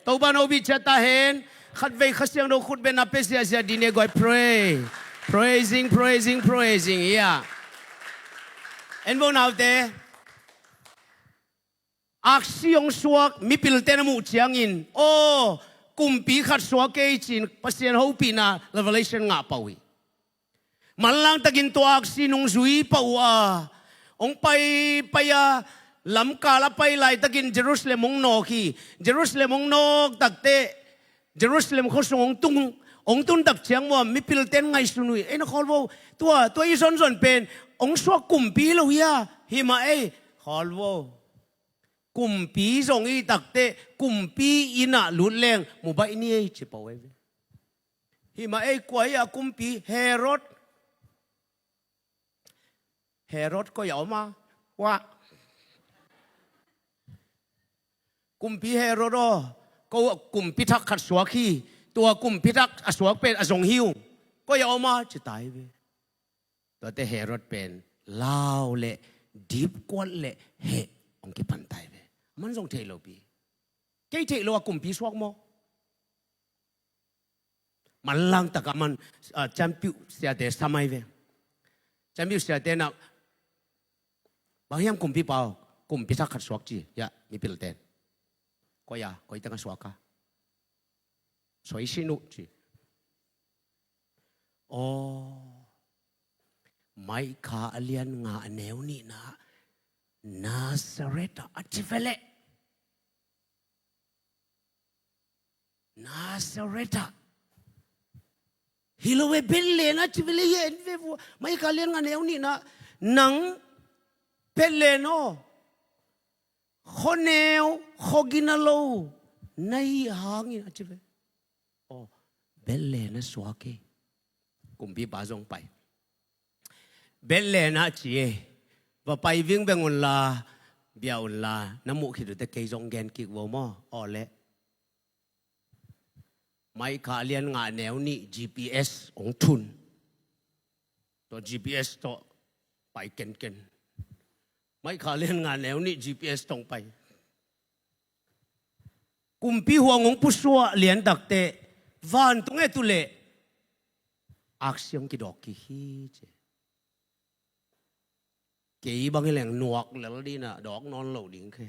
Topan hopih ciat ta hen. Khatvei Kha Siangtho khut beng na pia siasia dine guai pray. Praising, praising, praising. Ia. En bo naute. Aksi hong suak mipilte'n a muh ciangin, aw, kumpi khat suak kei ci-in Pasian hopihna revelation ngah pah uh hi. Manlang takin tua aksi nungzui pah uh a, hong pai pai a, lamkal a pai laitakin Jerusalem hong nawk hi. Jerusalem hong nawk takteh Jerusalem khuasung hong tung, hong tun tak ciang maw, mipilte'n ngaihsun uh hi. Ei na khawlvo, tua, tua i zonzon pen hong suak kumpi hi lo hia? Hi mah ei, khawlvo. Kumpi zong i takteh kumpi inn ah lut leng mu baih ni ei ci pah uh ei ve. Hi mah ei, kua hi a kumpi? Herod. Herod koi a om a? Wah. Kumpi Herod aw, ko kumpi thak khat suak hi. Tua kumpi thak a suak pen a zong hi ung. Koi a om a ci ta hi ve. Tuate Herod pen lau le dipkuat le heh hong kipan ta hi ve. Aman zong theih lopi. Kei theih lo a kumpi suak maw? Manlang taka man, ah, cianpiuh siate sam ahi ve. Cianpiuh siate na, bang hiam kumpipa aw, kumpi thak khat suak ci, ya, mipilten. Koi a, koi teng a suak a. Soi sin uh ci. Aw, Micah a lian nga a neu nihna, Nazareth ah a ci ve leh. Nazareth ah. Hi lo ve, Bethlehem ah ci ve leh, hi en ve vua. Micah a lian nga a neu nihna, nang Bethlehem aw, khuaneu, khua gina lo na hih hangin a ci ve. Aw, Bethlehem ah suak hi. Kumpipa zong pai. Bethlehem ah ci e. Va pai vingveng unla, bia unla, na muh khit uh teh kei zong gen kik vo maw. Aw leh. Micah a lian nga a neu nih G P S hong thun. Tua G P S tawh pai kenken. Micah a lian nga a neu nih G P S tawh hong pai. Kumpi huang hong pusuah liantak teh, vantung et uh leh, aksi hong kidawk kik hi ci. Kei bang hi leng nuak lel ding a, dawk nawn lo ding khe.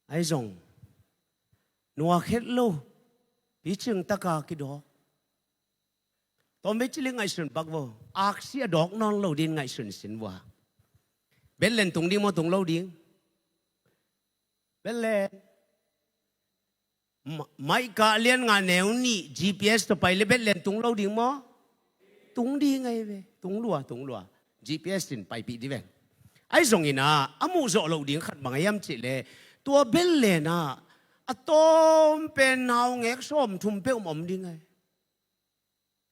Ahi zong nuak het lo, picing taka kidawk. Tawm vei ci leng ngaihsun pak vo. Aksi a dawk nawn lo ding ngaihsun sin vua. Bethlehem tung ding maw, tung lo ding? Bethlehem. Ma-, Micah a lian nga a neu nih G P S tawh pai leh Bethlehem tung lo ding maw? Tung ding ahi ve. Tung lua, tung lua. G P S in paipih dih veng. Ahi zongin ah, a muh zawh loh ding khat bang a hiam cih leh, tua Bethlehem ah a tawm pen naungek sawmthum peuh om ding ahi.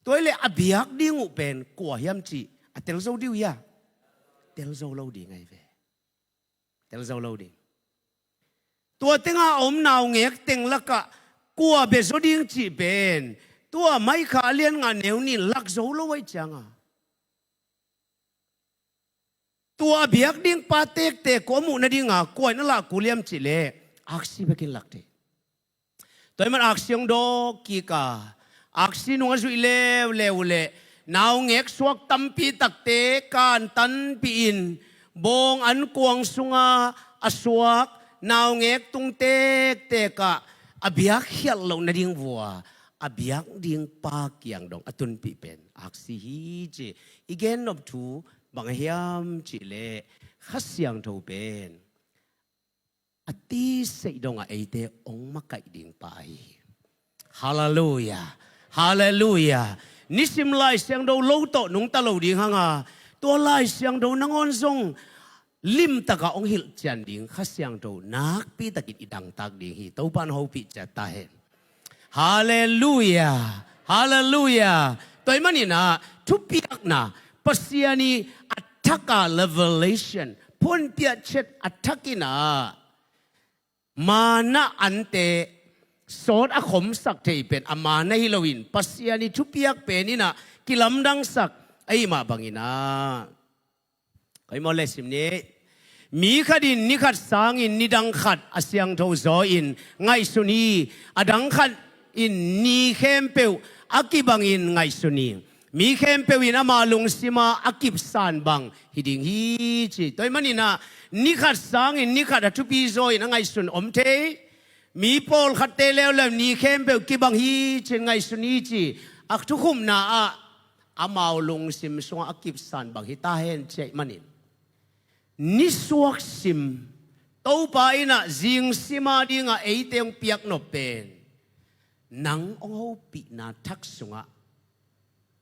Tua hi leh a biak ding uh pen kua hiam cih a tel zo dih uh hia? Tel zo lo ding ahi ve. Tel zo lo ding. Tua tenga a om naungek teng lakah kua bia zaw ding cih pen tua Micah a lian nga a neu nih in lak zo lo ahih cianga, tua a biak ding pa tektek kua muh nadinga kua in a lah kul hiam cih leh aksi bekin lak thei. Tua ahih man aksi hong dawk kik a, aksi nung a zuih leuleu uh leh naungek suak tampi takte kantanpih in bawng an kuang sunga a suak naungek tung tektek ah a biak khialh loh nading vua a biak ding pa kiang dong a tunpih pen aksi hi ci. I gen nop thu bang a hiam cih leh Kha Siangtho pen a tiseih dongah eite hong makaih ding pa hi. Halleluiah. Halleluiah. Nisim Lai Siangtho lo tawh nungta lo ding hanga, tua Lai Siangtho nangawn zong limtaka hong hilhcian ding Kha Siangtho nakpitakin i dangtak ding hi. Topa in hopih ciat ta hen. Halleluiah. Halleluiah. Tua ahih manin ah thupiakna, Pasian i a thak a revelation, phuanpiah chet a thak in ah, manna ante sawt a khomsak thei pen a manna hi loin Pasian i thupiak pen in ah kilamdangsak ahih mah bangin ah, koi maw le sim ni. Mi khat in ni khat sangin ni dang khat a siangtho zaw in ngaihsun hi. A dang khat in ni khempeuh a kibangin ngaihsun hi. Mi khempeuh in ama lungsima a kipsan bang hi ding hi ci. Tua ahih manin ah ni khat sangin ni khat a thupi zaw in a ngaihsun om thei. Mi pawlkhatte leuleu ni khempeuh kibang hi ci-in ngaihsun hi ci. A thukhupna ah amau lungsim sungah a kipsan bang hi ta hen ci ahih manin, nisuak sim Topa in ah zingsima dingah eite hong piak nop pen nang hong hopihna thak sungah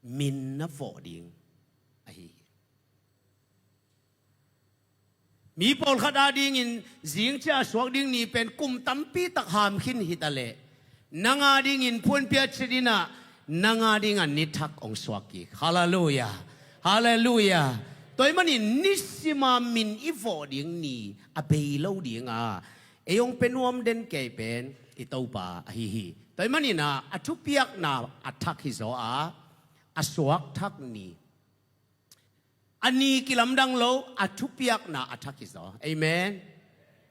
min na vawh ding ahi hi. Mi pawlkhat adingin zingcia a suak ding ni pen kum tampi tak ham khin hi ta leh, nang adingin phuanpiah cit in ah nang adingah ni thak hong suak kik. Halleluiah. Halleluiah. Tua ahih manin nisima min i vawh ding ni a bei lo dinga ei hong pia nuam den kei pen i Topa ahi hi. Tua ahih manin ah a thupiakna a thak hi zaw a, a suak thak ni. A ni kilamdang lo, a thupiakna a thak hi zaw. Amen.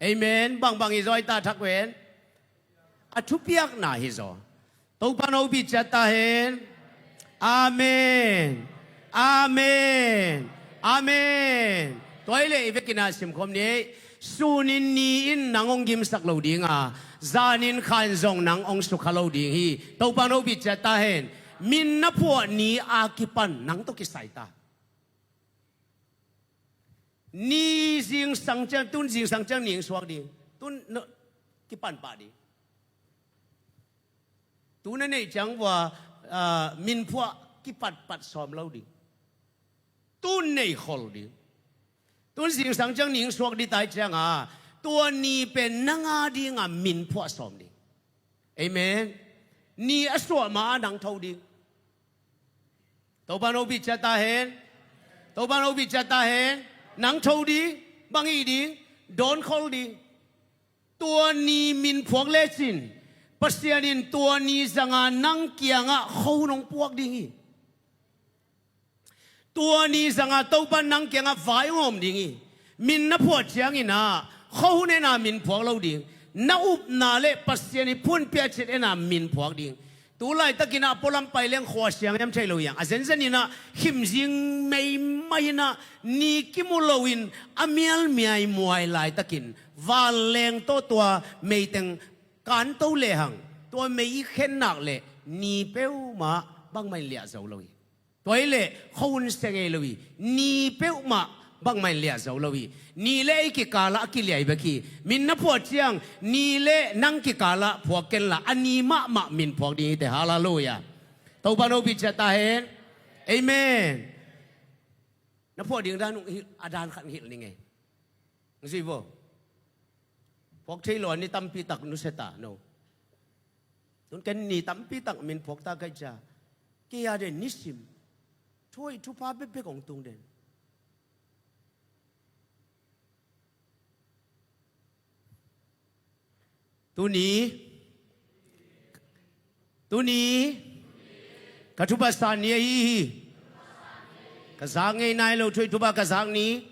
Amen. Bangbang hi zaw hi ta thak ven? A thupiakna hi zaw. Topa in hopih ciat ta hen. Amen. Amen. Amen. Tua hi leh i vekin ah simkhawm ni. Sunin ni in nang hong gimsak lo ding a, zanin kha in zong nang hong sukha lo ding hi. Topa in hopih ciat ta hen. Min na phuah ni a kipan nang tawh kisai ta. Ni zingsang ciang, tun zingsang ciang ni hong suak ding. Tun no, kipan pah ding. Tun na neih ciang vua, ah, min phuah kipatpat sawm lo ding. Tun nei khol ding. Tun zingsang ciang ni hong suak ding ta hi ciang a, tua ni pen nang a ding a min phuah sawm ding. Amen. Ni a suah ma a nang tho ding. Topa in hopih ciat ta hen. Topa in hopih ciat ta hen. Nang tho ding, bang hih ding, dawn khol ding. Tua ni min phuak lecin, Pasian in tua ni zanga nang kiangah khuahun hong puak ding hi. Tua ni zanga Topa in nang kiangah vai hong hawm ding hi. Min na phuah ciangin ah, khuahun en a min phuak lo ding. Na upna le Pasian i phunpia cit en a min phuak ding. Tu laitakin ah pualam pai leng khua siang hiam thei lo hiang. A zenzen in ah khimzing meimai in ah ni kimu loin a mialmiai muai laitakin vanleng tawh tua meiteng kanto lehang, tua mei i khennak le ni peuhmah bangmah in liah zo lo hi. Tua hi leh khuahun sia ngei lo hi. Ni peuhmah bangmah in liah zo lo hi. Ni le ei kikalah a kiliai bek hi. Min na phuah ciang ni le nang kikalah phuak kenla, a ni mahmah min phuak ding hi teh. Halleluiah. Topa in hopih ciat ta hen. Amen. Na phuah ding dan hong hilh, a dan khat hong hilh ning ei. Hong zui vo. Phuak thei lo a ni tampi tak nusia ta, no. Tun ken ni tampi tak min phuak ta ka hih ciang, kei a den nisim thu hoih thupha bekbek hong tung den. Tuni, tuni ka thupha san ni ahi hi. Ka zak ngei nai lo thu hoih thupha ka zak ni.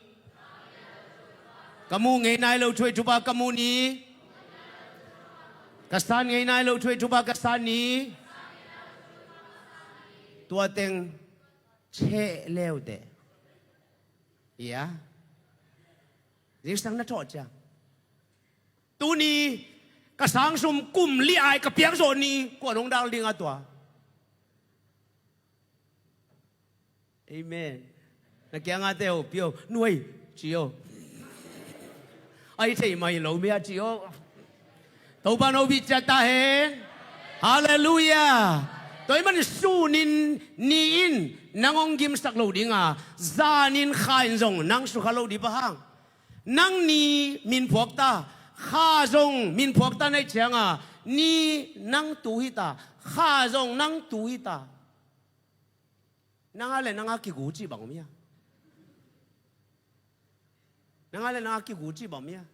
Ka mu ngei nai lo thu hoih thupha ka mu ni. Ka san ngei nai lo thu hoih thupha ka san ni. Tua teng cheh leuteh. Ia. Zingsang na thawh ciang, tuni ka sang sum kum li ai ka piak zawh ni, kuan hong dal ding a tua. Amen. Na kiangah te ho pio nuai ci o. Ai thei mai lo mia ci o. Topa in hopih ciat ta hen. Halleluiah. Tua ahih manin sunin ni in nang hong gimsak lo ding a, zanin kha in zong nang sukha lo ding. Bang hang? Nang ni min phuak ta, kha zong min phuak ta na hih ciang a, ni nang tu hi ta, kha zong nang tu hi ta. Nang a le nang a kigu cih bang om hia? Nang a le nang a kigu cih bang om hia?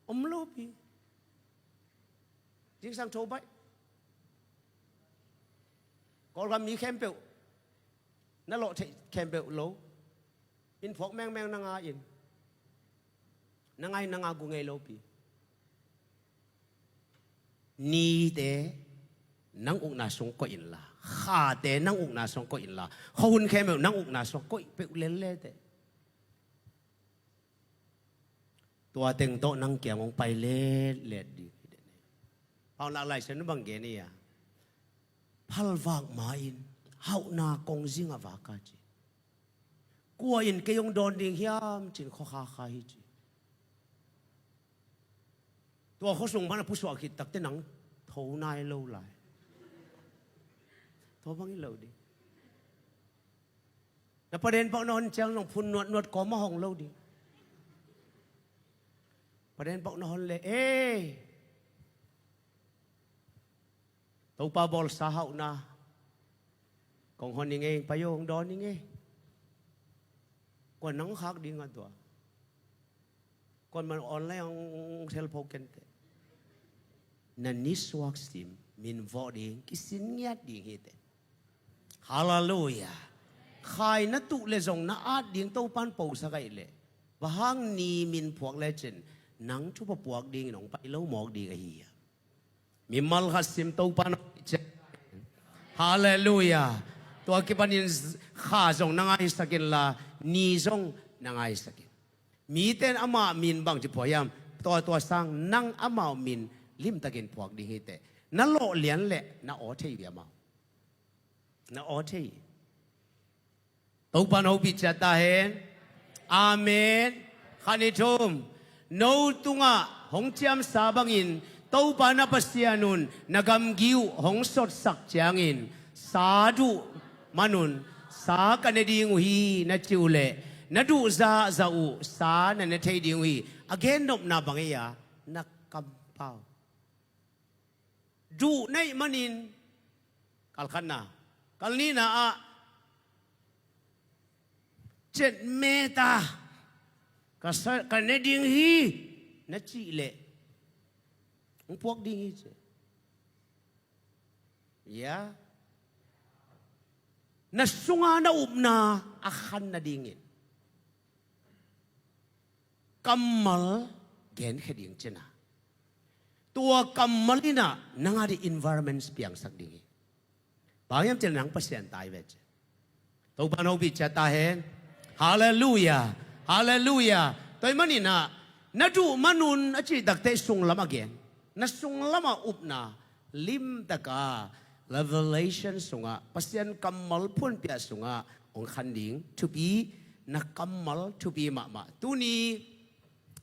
Om lo pi. Zingsang tho baih. Kawlgam mi khempeuh na lawh theih khempeuh lo. Min phuak mengmeng nang a in. Nang a in nang a gu ngei lo pi. Nite nang ukna sung koih inla, khate nang ukna sung koih inla, khuahun khempeuh nang ukna sung koih peuh lel leteh. Tua teng tawh nang kiang hong pai letlet ding hi den. Paunak Lai Siangtho bang gen hi a, phalvak ma-in hauhna kongzing a vak a ci. Kua in kei hong dawn ding hiam cin khuakha kha hi ci. Tua khuasung pan a pusuak khit takte nang tho nai lo lai. Tua bang hi lo ding. Na paden pauh na hon ciang zong phun nuatnuat kawm a hong lo ding. Paden pauh na hon le, ei, Topa bawlsa hauhna kong hon i ngei, pai o, hong dawn i ngei. Kuan nang khak ding a tua. Kuan man online hong sel pho kenteh. Na nisuak sim min vawh ding, kisin ngiat ding hiteh. Halleluiah. Khai na tuh le zong na at ding Topan posak ahih leh, bang hang ni min phuak lecin nang thupha puak dingin hong pai lo mawk ding ahi hiam? Mimal khat sim, Topan Halleluiah. Tua kipanin z-, kha zong na ngaisak inla, ni zong na ngaisak in. Mite in amah min bangci phuak hiam? Tua, tua sang nang amau min limtakin phuak ding hi teh. Na lawh lian leh na aw thei hi amau. Na aw thei hi. Topa in hopih ciat ta hen. Amen. Khat, nih, thum. No tungah hong ciamsa bangin Topa na Pasian un na gamgi uh hong sotsak ciangin, sa duh man un, sa ka ne ding uh hi na cih uh leh, na duh zahzah uh sa na ne thei ding uh hi. A gennopna bang ei a, na kampau. Duh na hih manin, kal khatna, kal nihna ah, cetmeta, ka sa, ka ne ding hi na cih leh, hong puak ding hi ci. Ya. Na sunga na upna a khan nadingin kammal genkhia ding cihna. Tua kammal in ah nang a ding environments piangsak ding hi. Bang hiam cih leh nang Pasian ta hi ve ci. Topa in hopih ciat ta hen. Halleluiah. Halleluiah. Tua ahih manin ah, na duh man un a cih takteh sunglam a gen. Na sunglam a upna limtaka Revelation sungah, Pasian kammal phuanpiah sungah hong khan ding thupi, na kammal thupi mahmah. Tuni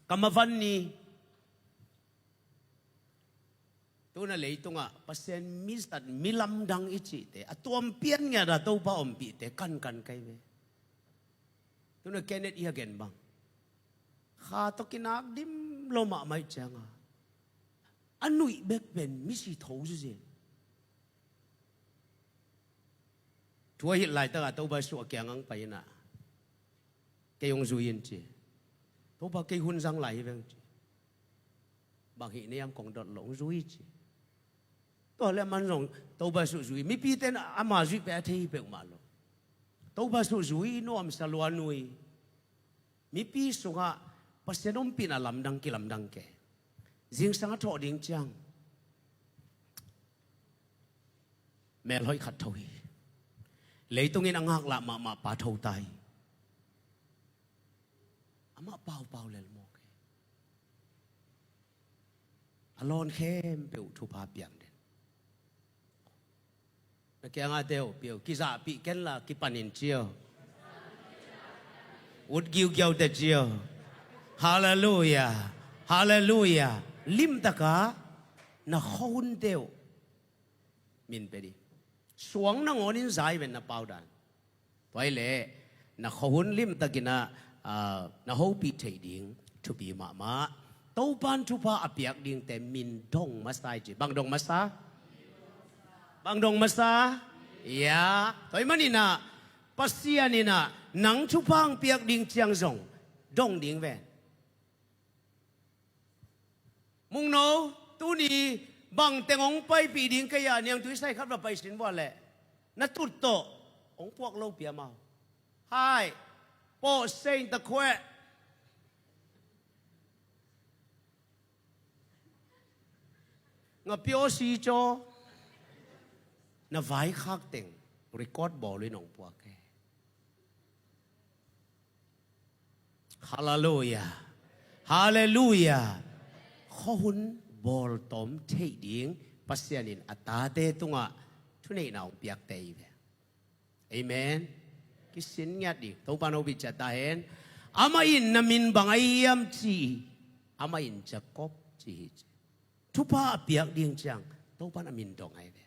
ka mavan ni. Tuna leitungah Pasian mizat, milamdang i cihte a tuampian ngiat a Topa ompihte kankan kai ve. Tuna Kenneth i a gen bang, kha tawh kinak dim lo mahmah ih cianga, a nuih bek pen misi tho zuzen. Thu a hilh laitakah Topa Jesuh a kiang ang pai inah, kei hong zui in ci. Topa, kei hun zang lai hi veng ci. Bang hih na hiam kong dot lo, hong zui ci. Tua le aman zong Topa Jesuh zui. Mipite in ama zuih peuh a thei hi peuhmah lo. Topa Jesuh zui, nuamsa lua nui. Mipi sungah Pasian ompihna lamdang kilamdang ke. Zingsang a thawh ding ciang melhoih khat tho hi. Leitung in a ngaklah mahmah pa tho ta hi. Amah paupau lel mawk hi. A lawn khempeuh thupha piang den. Na kiangah te uh, pia uh, kizahpih kenla kipanin cia uh. Ut giugiau te cia uh. Halleluiah. Halleluiah. Limtakah na khuahunte uh min pia dih. Suang nangawnin zai ven na pau dan. Tua hi leh na khuahun limtakin ah, ah, na hopih theih ding thupi mahmah. Topan thupha a piak dingte min dong masa hi ci. Bang dong masa? Bang dong masa? Ya. Tua ahih manin ah, Pasian in ah nang thupha hong piak ding ciang zong dong ding ven. Mungno, tuni bang teng hong paipih ding kei a, niangtui sai khat va pai sin vua leh, na tut tawh hong puak lo pia mau. Hai, pawh sein ta khueh. Nga pia aw si caw. Na vaikhak teng record bawl in hong puak e. Halleluiah. Halleluiah. Khuahun bawltawm theih ding Pasian in a tate tungah thuneihna hong piakte hi ve. Amen. Kisin ngiat ding. Topa in hopih ciat ta hen. Amah in na min bang ahi hiam ci. Amah in Jacob ci hi ci. Thupha a piak ding ciang Topa in a min dong ahi ve.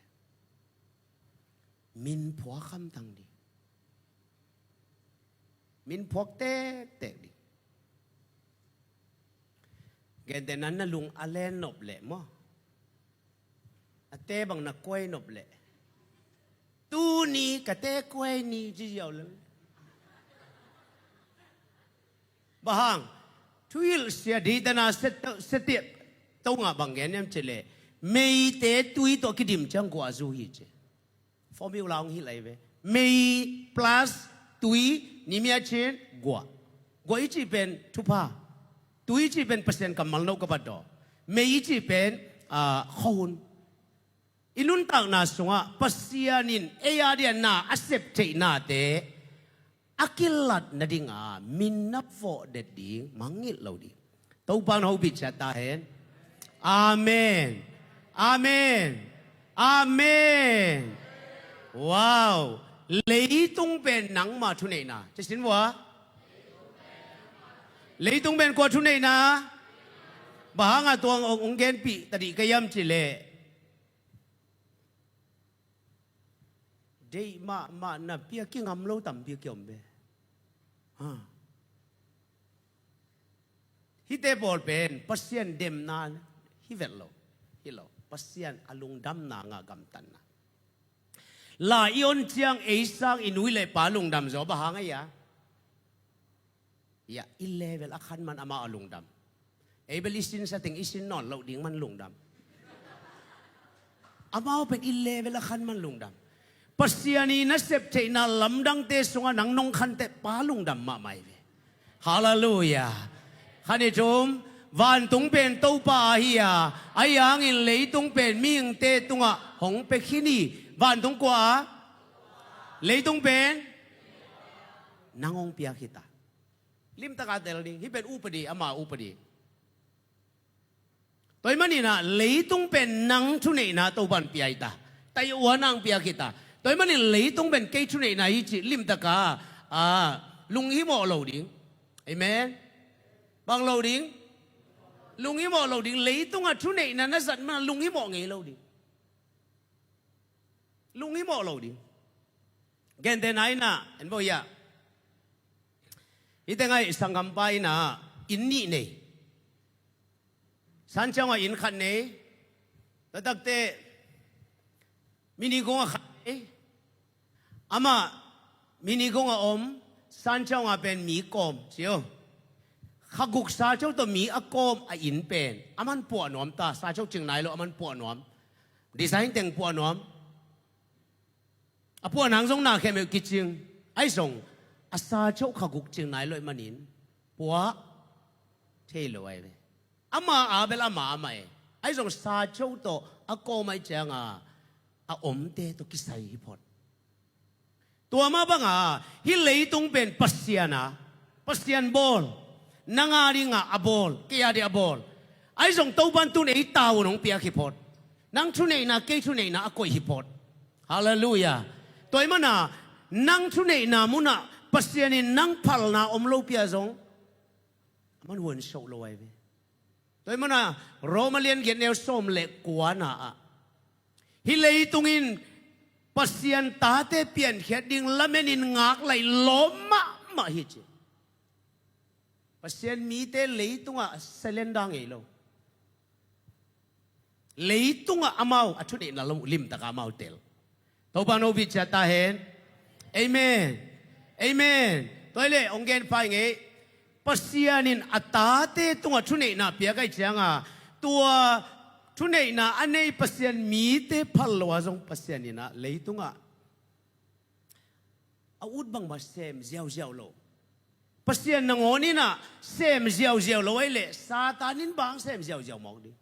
Min phuak hamtang ding. Min phuak tektek ding. Gentehna, na lung a len nop leh maw, a te bang na kuai nop leh, tuni ka te kuai ni ci ziau lel. Bang hang? Thuhilhsia deihtakin a set, set to ngah bang gen hiam cih leh, meite tui tawh kidim ciang guah zu hi ci. Formula hong hilh ahi ve. Mei plus tui, ni mia cin, guah. Guah i cih pen thupha. Tui i cih pen Pasian kammal no ka bat daw. Mei i cih pen, ah, khuahun. I nuntakna sungah Pasian in ei a dia na a sep theihnate a kilat nadinga min na vawh det ding mangngilh lo ding. Topa in hopih ciat ta hen. Amen. Amen. Amen. Wow. Leitung pen nangma thuneihna. Ci sin vua. Leitung pen kua thuneihna? Bang hanga tua hong, hong genpih ta dih ka hiam cih leh, deih mahmah napi a kingam lo tampi a kiom ve. Ha. Hihte pawl pen Pasian demna hi vet lo. Hi lo. Pasian a lungdamna ngah gamtatna. La i on ciang ei sang i nu i le pa lungdam zaw bang hang a hia? Ia, i level a khan man amau a lungdam. Ei bel i sinsa teng i sin nawn loh ding man lungdam. Amau pen i level a khan man lungdam. Pasian i nasep theihna lamdangte sungah nang nong khan teh pa lungdam mahmah hi ve. Halleluiah. Khan i thum, vantung pen Topa ahi a, ahi hangin leitung pen mihingte tungah hong pia khin hi. Vantung kua a? Leitung pen nang hong piak hi ta. Limtaka tel ding, hih pen upadi, ama upadi. Tua ahih maninah leitung pen nang thuneihna Topan pia hi ta. Taiwan ang piak hi ta. Tua ahih manin leitung pen kei thuneihna hi cih limtaka, ah, lunghimawh lo ding. Amen. Bang lo ding? Lunghimawh lo ding. Leitungah thuneihna na zat mana lunghimawh ngei lo ding. Lunghimawh lo ding. Gentehna inah en bo hiah. Hite ngaih sanggampa inah inn nih nei. Sanchaung ah inn khat nei. Tua takte Minigong ah khat nei. Amah Minigong ah om, Sanchaung ah pen mi kawm cio. Khaguk Sacho tawh mi a kawm a inn pen aman puah nuam ta. Sacho cing nai lo, aman puah nuam. Design teng puah nuam. A puah nang zong na khemeuh kicing. Ahi zong a Sacho khaguk cing nai lo ahih manin puah thei lo ahi ve. Ama a bel ama amah e. Ahi zong Sacho tawh a kawm ahih cianga a omte tawh kisai hi phot. Tua mah banga hih leitung pen Pasian a, Pasian bawl. Nang a dinga a bawl, kei a ding a bawl. Ahi zong Topan tun ei tavuan hong piak hi phot. Nang thuneihna, kei thuneihna a koih hi phot. Halleluiah. Tua ahih mana nang thuneihna munah Pasian in nang phalna om lo pia zong aman huan soh lo ahi ve. Tua ahih mana Roma lian giat neu sawm le kuana ah hih leitung in Pasian tate piankhiat ding lamenin ngak laih lawm mahmah hi ci. Pasian mite leitungah surrender ngei lo. Leitungah amau a thuneihna lam uh limtaka amau tel. Topa no bit cia ta hen. Amen. Amen. Tua hileh hong gen pai ngei. Pasian in a tate tungah thuneihna piak ahih cianga tua thuneihna a nei Pasian mite phal lo a zong Pasian inah leitungah a ut bangmah sem ziauziau lo. Pasian nangawn inah sem ziauziau lo ahileh Satan in bang sem ziauziau mawk ding.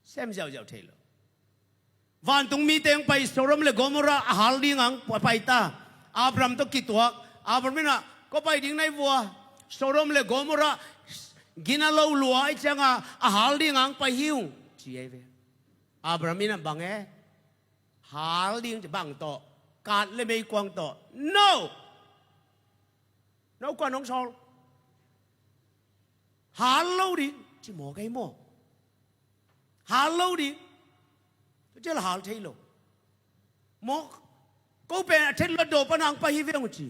Sem ziauziau thei lo. Vantung mite hong pai Sodom le Gomorrah a hal ding ang pai ta. Abraham tawh kituak. Abraham inah ko pai ding nai vua. Sodom le Gomorrah gina lo lua ahih cianga a hal ding ang pai hi ung ci ahi ve. Abraham inah bang e? Hal ding ci bang tawh? Kat le meikuang tawh? No. No kuan hong sawl. Hal lo ding ci maw kei maw? Hal lo ding. Tua cial hal thei lo. Maw ko pen a thet luat daw pana ang pai hi ve ung ci.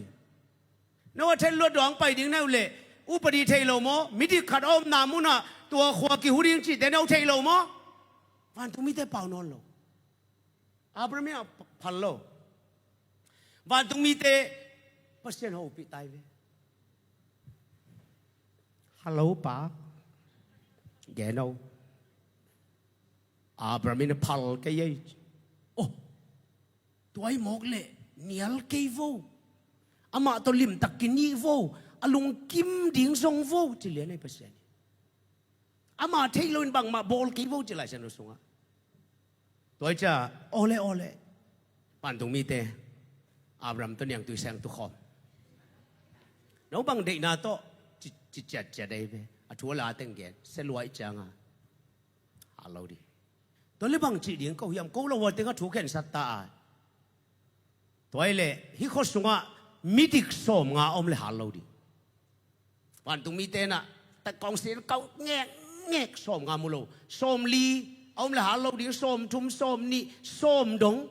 No a thet luat daw ang pai ding na uh leh upadi thei lo maw? Midik khat a omna munah tua khua kihu ding cihte no thei lo maw? Vantung mite pau nawn lo. Abraham in a phal lo. Vantung mite Pasian hopih tai ve. Hallo pa. Geno. Abraham in a phal kei ei. Oh. Tua i mawk leh nial kei vo. Amah tawh limtak kinih vo. A lungkim ding zong vo ci lian ei Pasian. Amah thei loin bangmah bawl kei vo ci Lai Siangtho sungah. Tua hi ciah, awle, awle. Vantung mite, Abraham tawh niangtui seng tukhawm. No bang deihna tawh, ci, ci ciatciat ahi ve. A thu a la teng gen, sia lua ih cianga. Hal lo ding. Tua le bang cih ding ko hiam, ko lo a tengah thu khensat ta a. Tua hi leh, hih khua sungah midik sawmnga om le hal lo ding. Vantung mite nah, takong sin kau ngek, ngek sawmnga mu lo. Sawmli, a om le hal lo ding, sawmthum, sawmnih, sawmdong.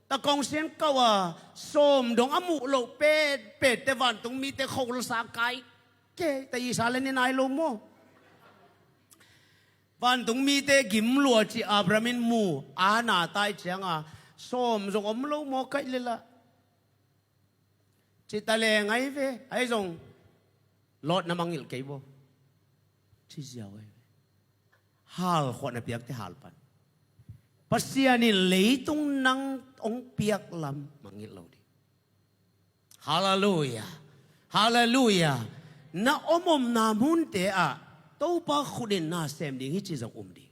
Takong sin kau a, sawmdong a muh lo, pet, pet, te vantung mite khol sa kai. Ke, ta i sa le ni nai lo maw. Vantung mite gim lua ci Abraham in mu, a na tai cianga, sawm zong om lo maw kaih lela. Ci ta le ngai ve, ai zong, Lot na mangilh kei bo. Ci ziau ai ve. Hal khuah na piakte hal pan. Pasian in leitung nang hong piak lam mangilh lo ding. Halleluia. Halleluia. Na om omna munte ah Topa khut in na sem ding hi ci zong um ding.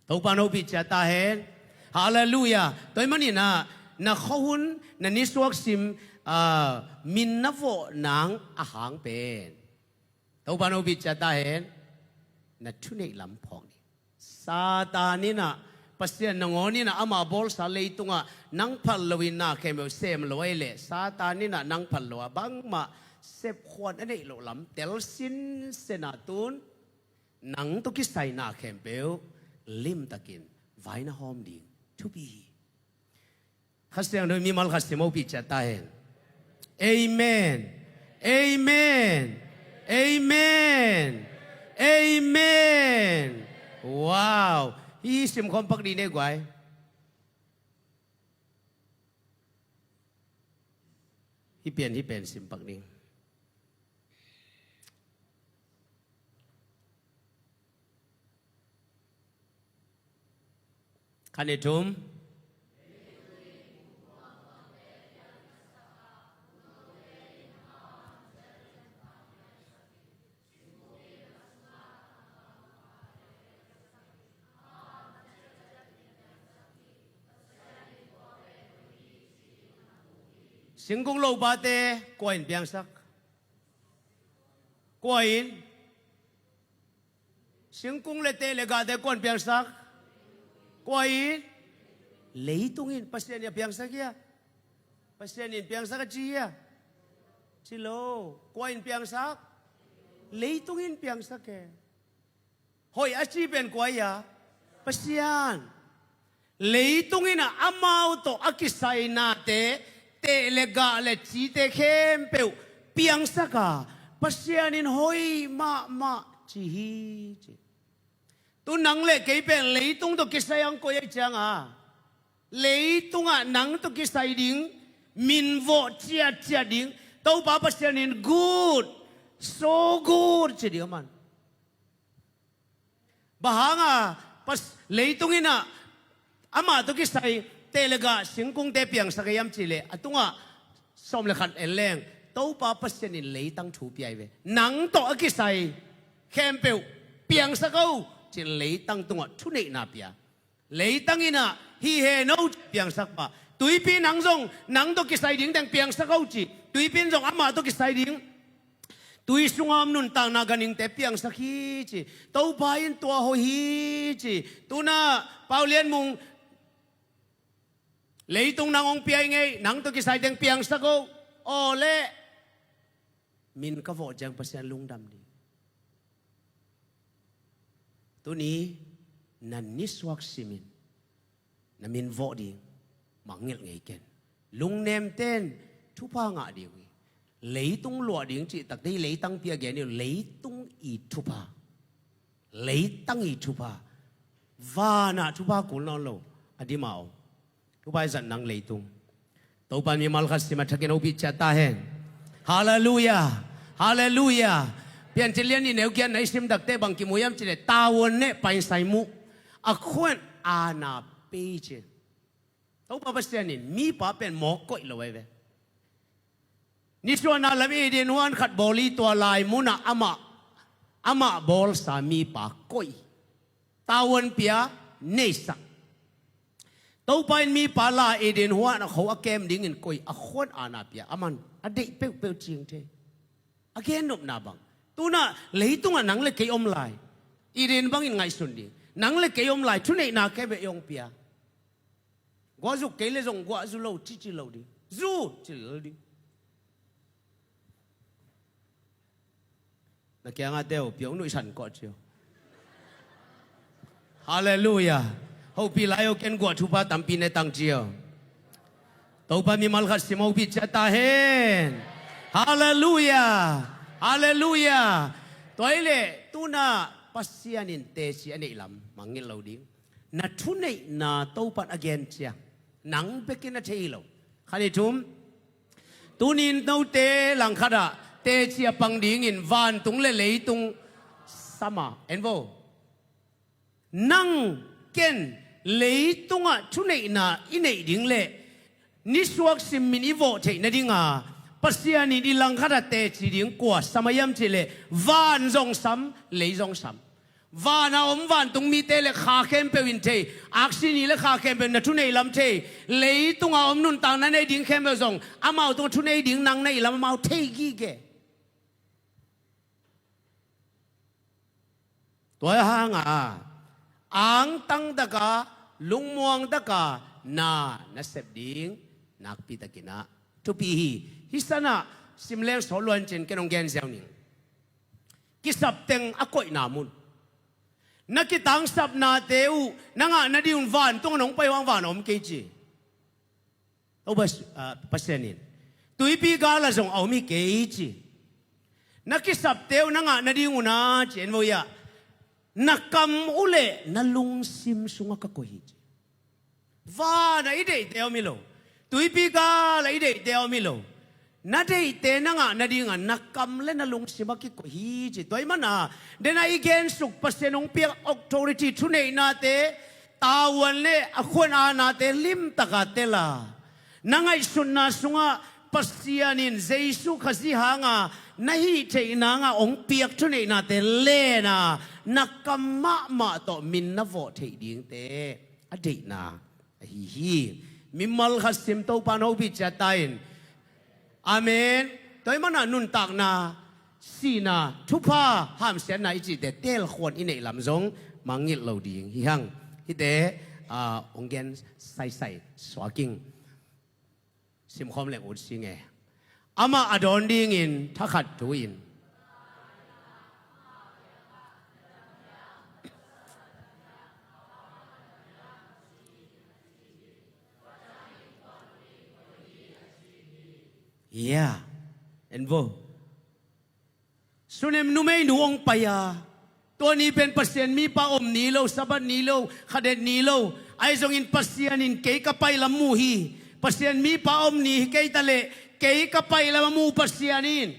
Topa no pi cia ta hen. Halleluia. Tua hi manin ah na khuahun, na nisuak sim, ah, min na vawh nang a hang pen. Topa no pi cia ta hen. Na thuneih lam phawng ding. Satan in ah, Pasian nangawn in ah, amah bawlsa leitungah, nang phal loin na khempeuh sem lo ahi leh, Satan in ah, nang phal lo ah, bangmah sepkhuan a neih loh lam, tel sinsen ah tun, nang tawh kisai na khempeuh, limtakin, vai na hawm ding, thupi hi. Kha Siangtho in mimal khat sim hopih ciat ta hen. Amen. Amen. Amen. Amen. Wow. Hih sim khawm pak dih ne guai. Hih pen, hih pen sim pak ding. Kha ni thum. Singkung lopate kua in piangsak? Kua in? Singkung le teh le gahte kua in piangsak? Kua in? Leitung in. Pasian in a piangsak hia? Pasian in piangsak a ci hia? Ci lo. Kua in piangsak? Leitung in piangsak e. Hoih a ci pen kua hia? Pasian. Leitung in ah amau tawh a kisai nate, teh le gah le cite khempeuh piangsak a, Pasian in hoih mahmah ci hi ci. Tu nang le kei pen leitung tawh kisai ang koih ahih cianga, leitungah nang tawh kisai ding min vawh ciatciat ding, Topa Pasian in good, so good ci ding a man. Bang hanga leitung in ah amah tawh kisai teh le gah singkungte piangsak hiam cih leh, a tungah sawm le khat en leng, Topa Pasian in leitang thu pia hi ve. Nang tawh a kisai khempeuh piangsak o, ci leitang tungah thuneihna pia. Leitang in ah hih hen o, piangsak pah. Tuipi nang zong nang tawh kisai ding teng piangsak o ci. Tuipi in zong amah tawh kisai ding, tui sunga om nuntakna ganhingte piangsak hi ci. Topa in tua hoih hi ci. Tu-in ah Pau Lian Mung, leitung nang hong pia hi ngei, nang tawh kisai teng piangsak o. Aw le. Min ka vawh ciang Pasian lungdam ding. Tuni na nisuak simin na min vawh ding mangngilh ngei ken. Lungnemten thupha ngah ding uh hi. Leitung luah ding cih takte hih leitang pi a gen hi uh, leitung i thupha. Leitang i thupha. Vanah thupha kul nawn lo. A dim a om. Thupha i zat nang leitung. Topa mimal khat sim a thakin hopih ciat ta hen. Halleluia. Halleluia. Piancil lian nih neu giat na i sim takte bang kimu hiam cih leh, tavuan neh paisai muh, a khuan a na pei ci. Topa Pasian in mipa pen mawk koih lo ahi ve. Nisuahna lam Eden huan khat bawl hi, tua lai munah amah, amah bawlsa mipa koih. Tavuan pia, neisak. Topa in mipa la Eden huan a kho a kem dingin koih a khuan aana pia, aman a deih peuhpeuh cing thei. A gennopna bang, tunah leitungah nang le kei om lai, Eden bangin ngaihsun ding, nang le kei om lai, thuneihna kei beh i hong pia. Guahzuk kei le zong guahzu lo cici lo ding, zu cil ding. Na kiangah teu piau nuihsan kawh cio. Halleluiah. Hopih lai o, ken guah thupha tampi ne tang cio. Topa mimal khat sim hopih cia ta hen. Halleluiah. Halleluiah. Tua hi leh tunah Pasian in teci a neih lam mangngilh lo ding. Na thuneihna Topan a gen ciang nang bekin a thei lo. Khan i thum. Tunin note langkhatah teci a pang dingin vantung le leitung sama en vo. Nang ken leitungah thuneihna i neih ding le nisuak simmin i vawh theih nadinga Pasian in i langkhatah teci ding kua sama hiam cihleh van zong sam, lei zong sam. Vana om vantung mite le kha khempeuh in thei, aksi ni le kha khempeuh na thunei lam thei, leitunga om nuntakna nei ding khempeuh zong amau tungah thunei ding nang na hih lam amau thei gige. Tua hanga angtang taka, lungmuang taka na na sep ding nakpi takinah thupi hi. Hih sanah simleng sawt luancin ken hong genziau ning. Kisap teng a koihna mun. Na kitangsapnate uh na ngah nadingun vantung a nong pai huang van a om kei ci. Topa, ah, Pasian in tuipi gala zong a om hi kei ci. Na kisapte uh na ngah nadingun a ci en vo ia. Na kam uh le na lungsim sungah ka koih hi ci. Vana i deihte a om hi lo. Tuipi gala i deihte a om hi lo. Na deihte na ngah nadinga na kam le na lungsim a kikoih hi ci. Tua i mana dena i gensuk Pasian hong piak authority thuneihnate, tavuan le a khuan aanate limtaka tela na ngaihsutna sungah Pasian in Jesu Khazih hanga na hih theih nanga hong piak thuneihnate lena na kam mahmah tawh min na vawh theih dingte a deihna ahi hi. Mimal khat sim Topa in hopih ciat ta in. Amen. Tua i mana nuntakna, sihna, thupha, hamsiatna i cihte telkhuan i neih lam zong mangngilh lo ding hi hang. Hihte, ah, hong gen saisai suaking. Simkhawm leng ut sing e. Amah a dawn dingin thakhat thu in. Ya. En vo. Sunem numeinu hong pai a, tua ni pen Pasian mipa om ni lo, Sabbath ni lo, khadet ni lo. Ahi zongin Pasian in kei ka pai lam mu hi. Pasian mipa om ni hi kei ta leh kei ka pai lam a mu Pasian in.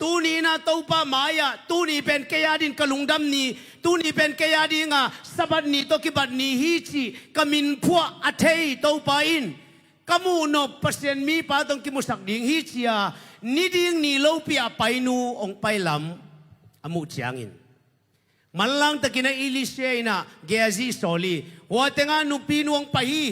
Tuni inah Topa mai-ah tuni pen kei adin ka lungdam ni, tuni pen kei adinga Sabbath ni tawh kibat ni hi ci ka min phuah a thei Topa in ka muhnop Pasian mipa tawh kimusak ding hi cia ni ding ni lopi a painu hong pai lam a muh ciangin manlang takin a Elisha inah Gehazi sawl hi. Hua tengah nupinu hong pai hi.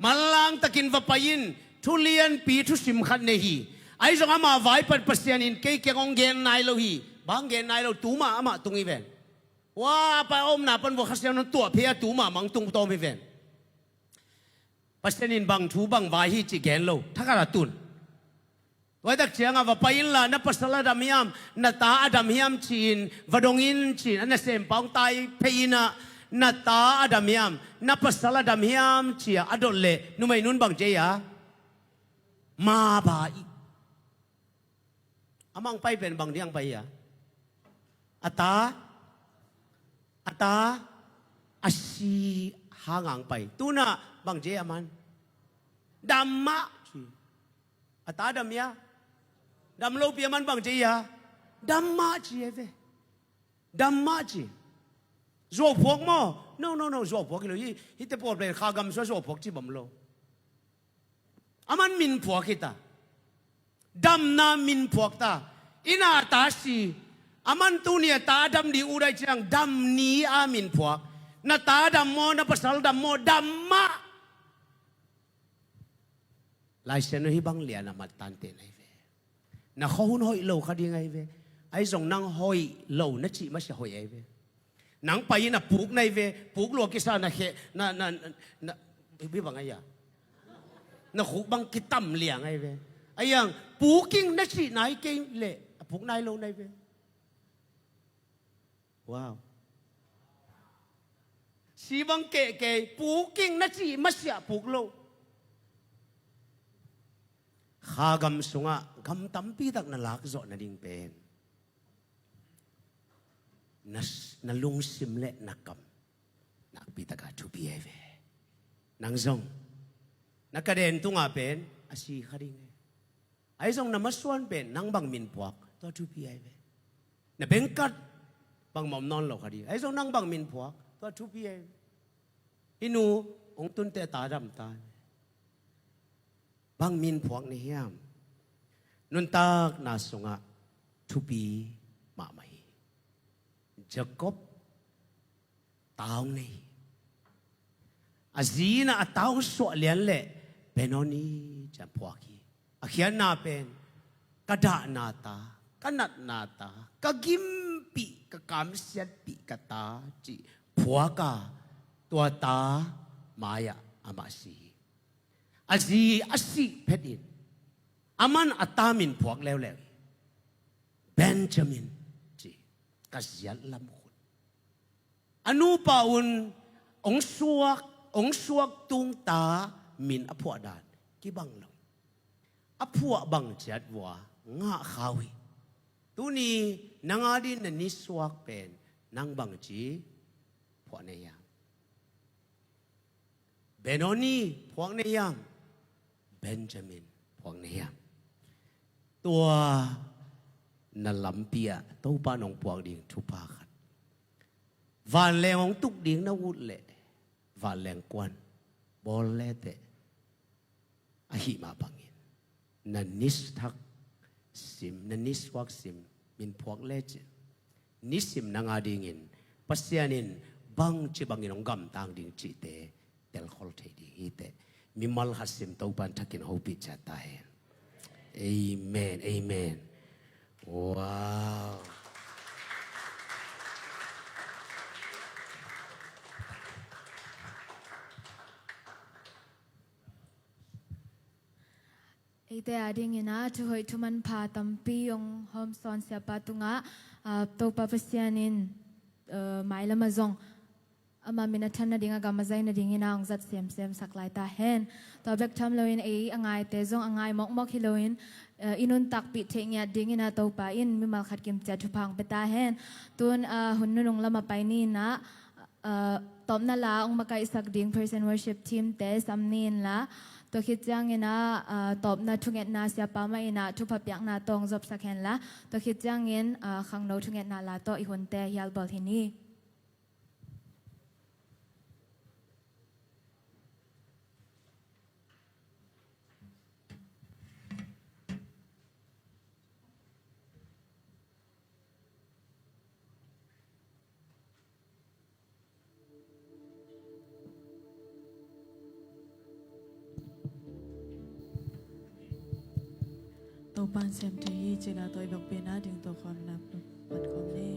Manlang takin va pai in, thu lianpi thusim khat nei hi. Ahi zong ama vaipat Pasian in kei kiang hong gen nai lo hi. Bang gen nai lo, tuma amah tung hi ven. Hua a pai a omna pan vua Kha Siangtho tuah phei a tuma mang tung tawm hi ven. Pasian in bang thu bang vai hi cih gen lo, thakhat a tun. Tua tak ciangah va pai inla, na pasal a dam hiam, na ta a dam hiam ci-in va dong in ci-in a nasem pa hong tai phei inah, na ta a dam hiam, na pasal a dam hiam ci-a a dot leh numei nun bang ci a? Maba i. Amah hong pai pen bang ding hong pai a? A ta, a ta a si hang hong pai. Tunah bang ci a man? Dam mah ci. A ta dam hia? Dam lopi a man bang ci a? Dam mah ci e ve. Dam mah ci. Zuau phuak maw? No, no, no, zuau phuak hi lo hi. Hihte pawl pen kha gam sua zuau phuak ci bam lo. A man min phuak hi ta. Damna min phuak ta. Inah a ta si. A man tuni a ta a dam ding ut ahih ciang dam ni a min phuak. Na ta dam maw, na pasal dam maw, dam mah. Laisiangtho hih bang lian a mat tante na hi ve. Na khuahun hoih lo kha ding ahi ve. Ahi zong nang hoih lo na cih masiah hoih ahi ve. Nang pai in a puk na hi ve. Puk lua kisa na kheh na, na, na, na, hih bang ahi a, na khuk bang kitam liang ahi ve. Ahi zong puk ing na cih nai kei leh a puk nai lo na hi ve. Wow. Si bang keh kei, puk ing na cih masiah puk lo. Kha gam sungah gam tampi tak na lak zawh nading pen na, na lungsim le na kam nakpi taka thupi ahi ve. Nang zong na kaden tungah pen a si kha ding e. Ahi zong na masuan pen nang bang min phuak, tua thupi ahi ve. Na bengkat bangmah om nawn lo kha ding. Ahi zong nang bang min phuak, tua thupi ahi ve. Hih nu hong tunte ta dam ta. Bang min phuak na hiam? Nuntakna sungah thupi mahmah hi. Jacob ta hong nei hi. A zi in a ta hong suah lian leh Benoni ci-a phuak hi. A khiatna pen ka dahna ta, ka natna ta, ka gimpih, ka kamsiatpih ka ta cih phuak a, tua ta mai-ah amah si hi. A zi a sih phetin aman a ta min phuak leuleu hi. Benjamin ci, ka ziat lam khun. A nupa un hong suak, hong suak tung ta min a phuah dan kibang lo. A phuah bang ciat vua ngah kha uh hi. Tuni nang a dingin na nisuak pen nang bangci phuah na hiam? Benoni phuak na hiam? Benjamin phuak na hiam? Tua na lampi ah Topa nong puak ding thupha khat. Vanleng hong tuk ding na ut leh vanleng kuan bawl leteh, ahi mah bangin na nisuak sim, na nisuak sim min phuak lecin nisim nang a dingin Pasian in bangci bangin hong gamtang ding cihte telkhol thei ding hi teh. Mimal khat sim Topa in thakin hopih ciat ta hen. Amen. Amen. Wow. Eite a dingin ah thuhoih thumanpha tampi hong hawmsawn siapa tungah, ah, Topa Pasian in, ah, mailam ah zong ama min a than nading a gam a zai nadingin ah hong zat semsem sak lai ta hen. Tua bek tham loin ei a ngaite zong a ngai mawkmawk hi loin, ah, i nuntakpih theih ngiat dingin ah Topa in mimal khat kimciat thupha hong pia ta hen. Tun, ah, hun nunung lam a pai ni in ah, ah, tawpna la hong makaihsak ding praise and worship team te sam ni in la, tua khit ciangin ah, ah, tawpna thungetna siapa mah in ah thupha piakna tawh hong zopsak hen la, tua khit ciangin, ah, khangno thungetna la tawh i hunte hial bawl hi ni. Topa'n sem thei hi cih la, tua i vekpi-in a ding tua khawm na pan khawm ni.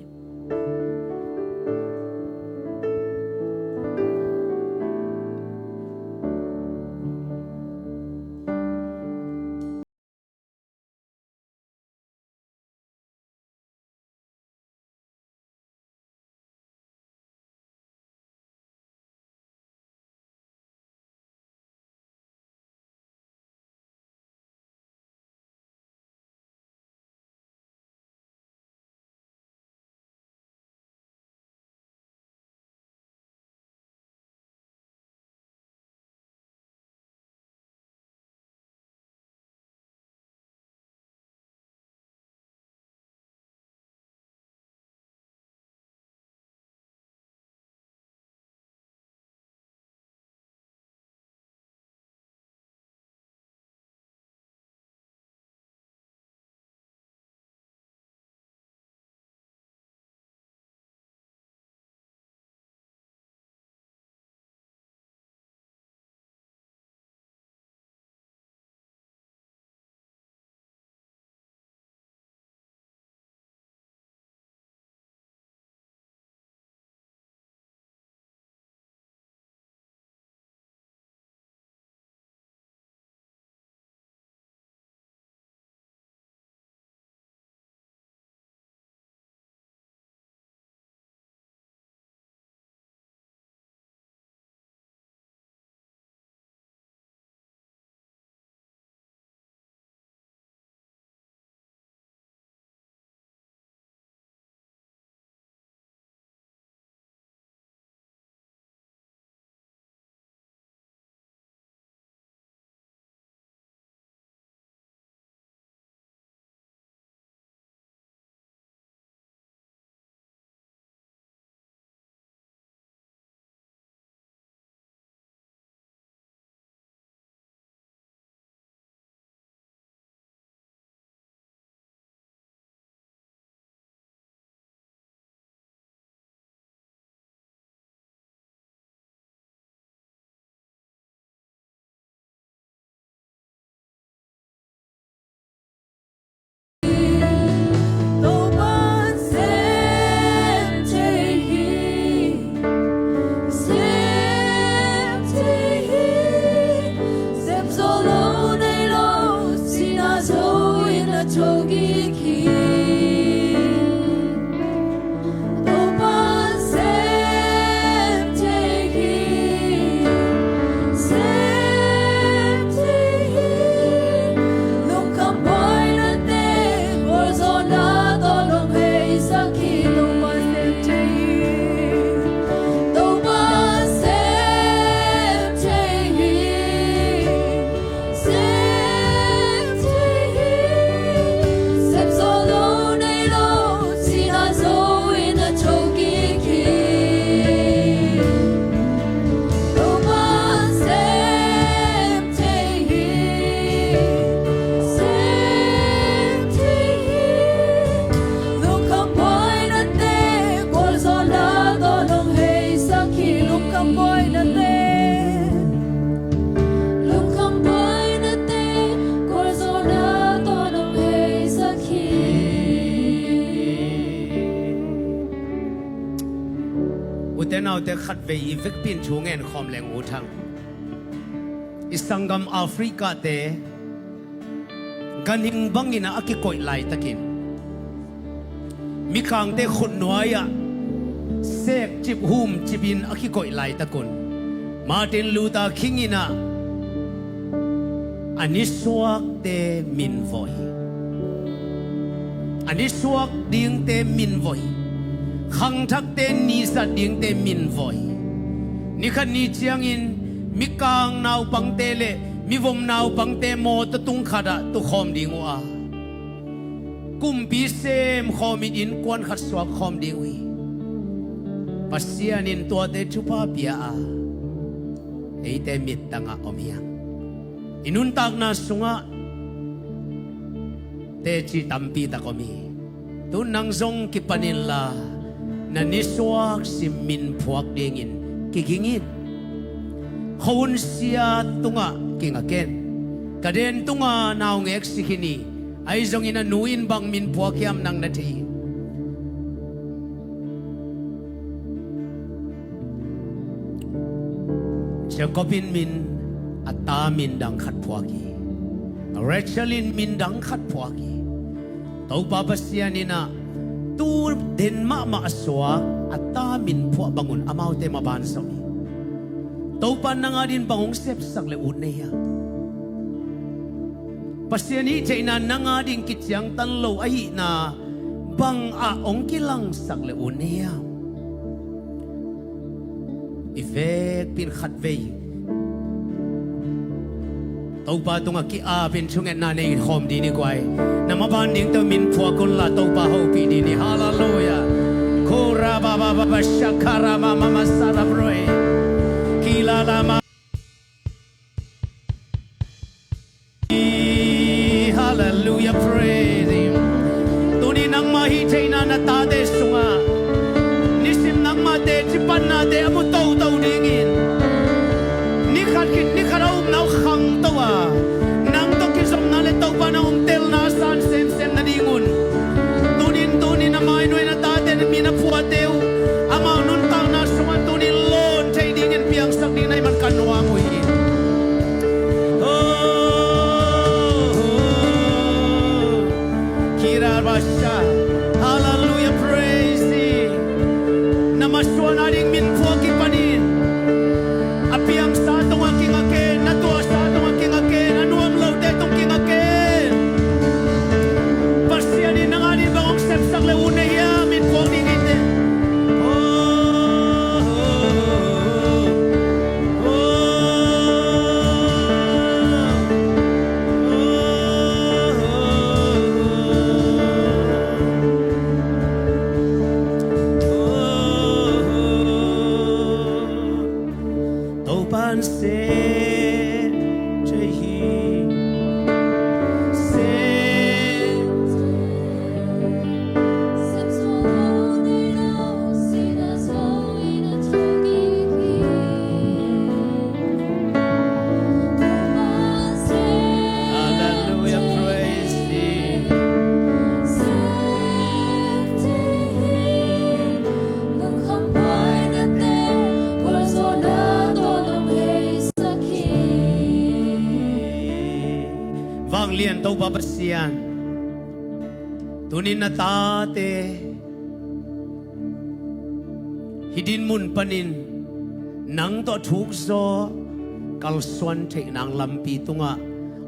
Amaute khatvei i vekpi in thu ngen khawm leng ut hang. I sanggam Africa-te ganhing bangin ah a kikoih laitakin, mikangte khutnuai-ah sekcip humcipin a kikoih laitakun, Martin Luther King in ah a nisuakte minvawh hi. A nisuak dingte minvawh hi. Khangthakte nizat dingte minvawh hi. Nikhat ni ciangin mikang naupangte le mivom naupangte mawtaw tung khatah tukhawm ding uh a, kumpi semkhawm in innkuan khat suakkhawm ding uh hi. Pasian in tuate thupha pia a, eite mittangah om hi hang. I nuntakna sungah teci tampi tak om hi. Tu nang zong kipan inla, na nisuak sim minphuak dingin kiging in. Khuahun sia tungah kinga ken. Ka den tunga naungek si khin hi. Ahi zongin a nu in bang minphuak hiam nang na thei hi. Jacob in min, a ta min dang khat phuak hi. Rachel in min dang khat phuak hi. Topa Pasian in ah tu den mahmah a suak a ta minphuak bangun amaute maban zong hi. Topa nang adingin bang hong sepsak le ut na hiam? Pasian hih theihna nang ading kiciangtan lo ahihna bangah hong kilangsak le ut na hiam? I vekpi in khatvei Topa tungah ki-apin thungetna nei khawm dih ni guai. Na maban dingte uh minphuak unla Topa hopih dih ni. Halleluiah. Kura ba ba ba ba shakara ma ma ma sara broi. Kila la ma. Hallelujah, praise Him. Tuni nangmah hih theihna na tate sungah nisim nangmah teci pannate a mu toto dingin, nikhat khit nikhat a upna uh khangto a, nang tawh kizopna le Topa nang hong telna a san semsem nadingun, tunin tunin a mainuai na tate na min a phuahte uh amau nuntakna sungah tunin lawn thei dingin piangsak ding na hih man ka nuam uh hi. Oh, kirabasha. Hallelujah, praise Him. Na masuan ading minphuak kipanin a piangsa tungah kinga ken, na tuahsa tungah kinga ken, a nuam lote tung kinga ken. Pasian in nang ading bang hong sepsak le ut na hiam, minphuak ding hi teh. Topa'n sem thei hi. Sem. Hallelujah, praise Him. Vanglian Topa Pasian, tunin na tate hih dinmun panin nang tawh thukzaw kalsuan theih nang lampi tungah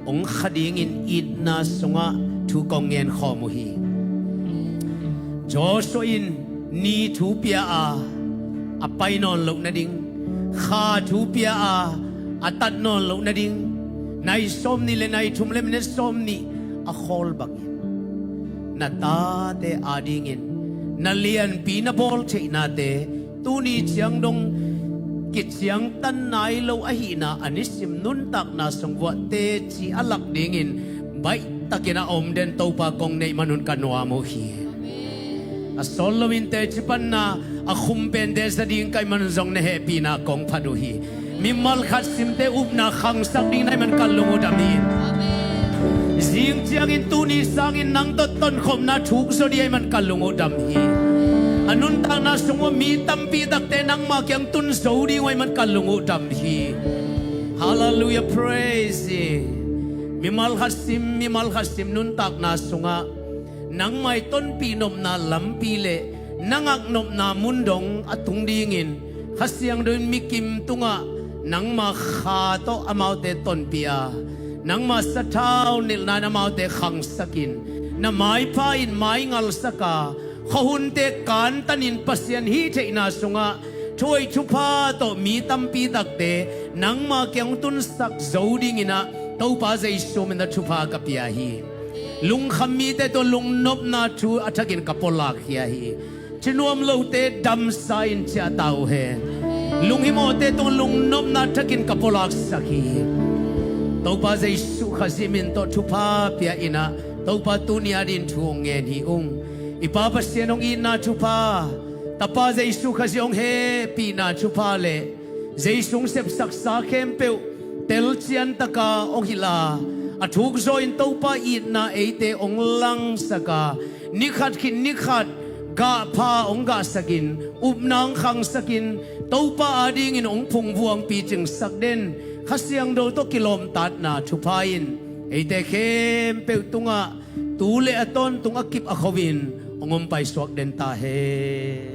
hong kha dingin itna sungah thu kong ngen khawm uh hi. Joshua in ni thu pia a, a pai nawn loh nading, kha thu pia a, a tat nawn loh nading, nai sawmnih le nai thum le minit sawmnih a khawl bangin na tate adingin na lianpi na bawl theihnate tuni ciang dong kiciangtan nai lo ahihna a nisim nuntakna sung vuah teci a lak dingin baihtakin a om den Topa kong neih manun ka nuam uh hi. A sawt loin teci panna a khum pente za ding ka hih manun zong na hehpihna kong phat uh hi. Mimal khat simte upna khangsak ding na hih man ka lung uh dam hi. Zing ciangin tuni sangin nang tawh tonkhopna thukzaw ding ahih man ka lung uh dam hi. A nuntakna sung uh mi tampi takte nangma kiang tun zo ding uh ahih man ka lung uh dam hi. Halleluiah, praise Him. Mimal khat sim, mimal khat sim nuntakna sungah nangmah i tonpih nopna lampi le na ngak nopna mun dong a tung dingin Kha Siangtho in mikim tungah nangma Kha tawh amaute tonpih a, nangma sathau nilhna in amaute khangsak in, na maipha in maingalsak a, khuahunte kantanin Pasian hih theihna sungah thu hoih thupha tawh mi tampi takte nangma kiang tunsak zo dingin ah Topa Jesu min a thupha ka pia hi. Lungkham mite tawh lungnopna thu a thakin ka pualak khia hi. Thunuam lote damsa in ciah ta uh hen. Lunghimawhte tungah lungnopna thakin ka pualaksak hi. Topa Jesu Khazih min tawh thupha pia in ah Topa tuni a dingin thu hong ngen hi ung. I Pa Pasian hong itna thupha, Tapa Jesu Khazih hong hehpihna thupha le Jesu hong sepsaksa khempeuh telcian taka hong hilh a, a thuk zaw in Topa itna eite hong langsak a, ni khat khit ni khat gahpha hong gahsak in, upna hong khangsak in, Topa a dingin hong phungvuang picingsak den Kha Siangtho tawh kilawmtatna thupha in eite khempeuh tungah tu le a tawntung a kip a kho in hong om paisuak den ta hen.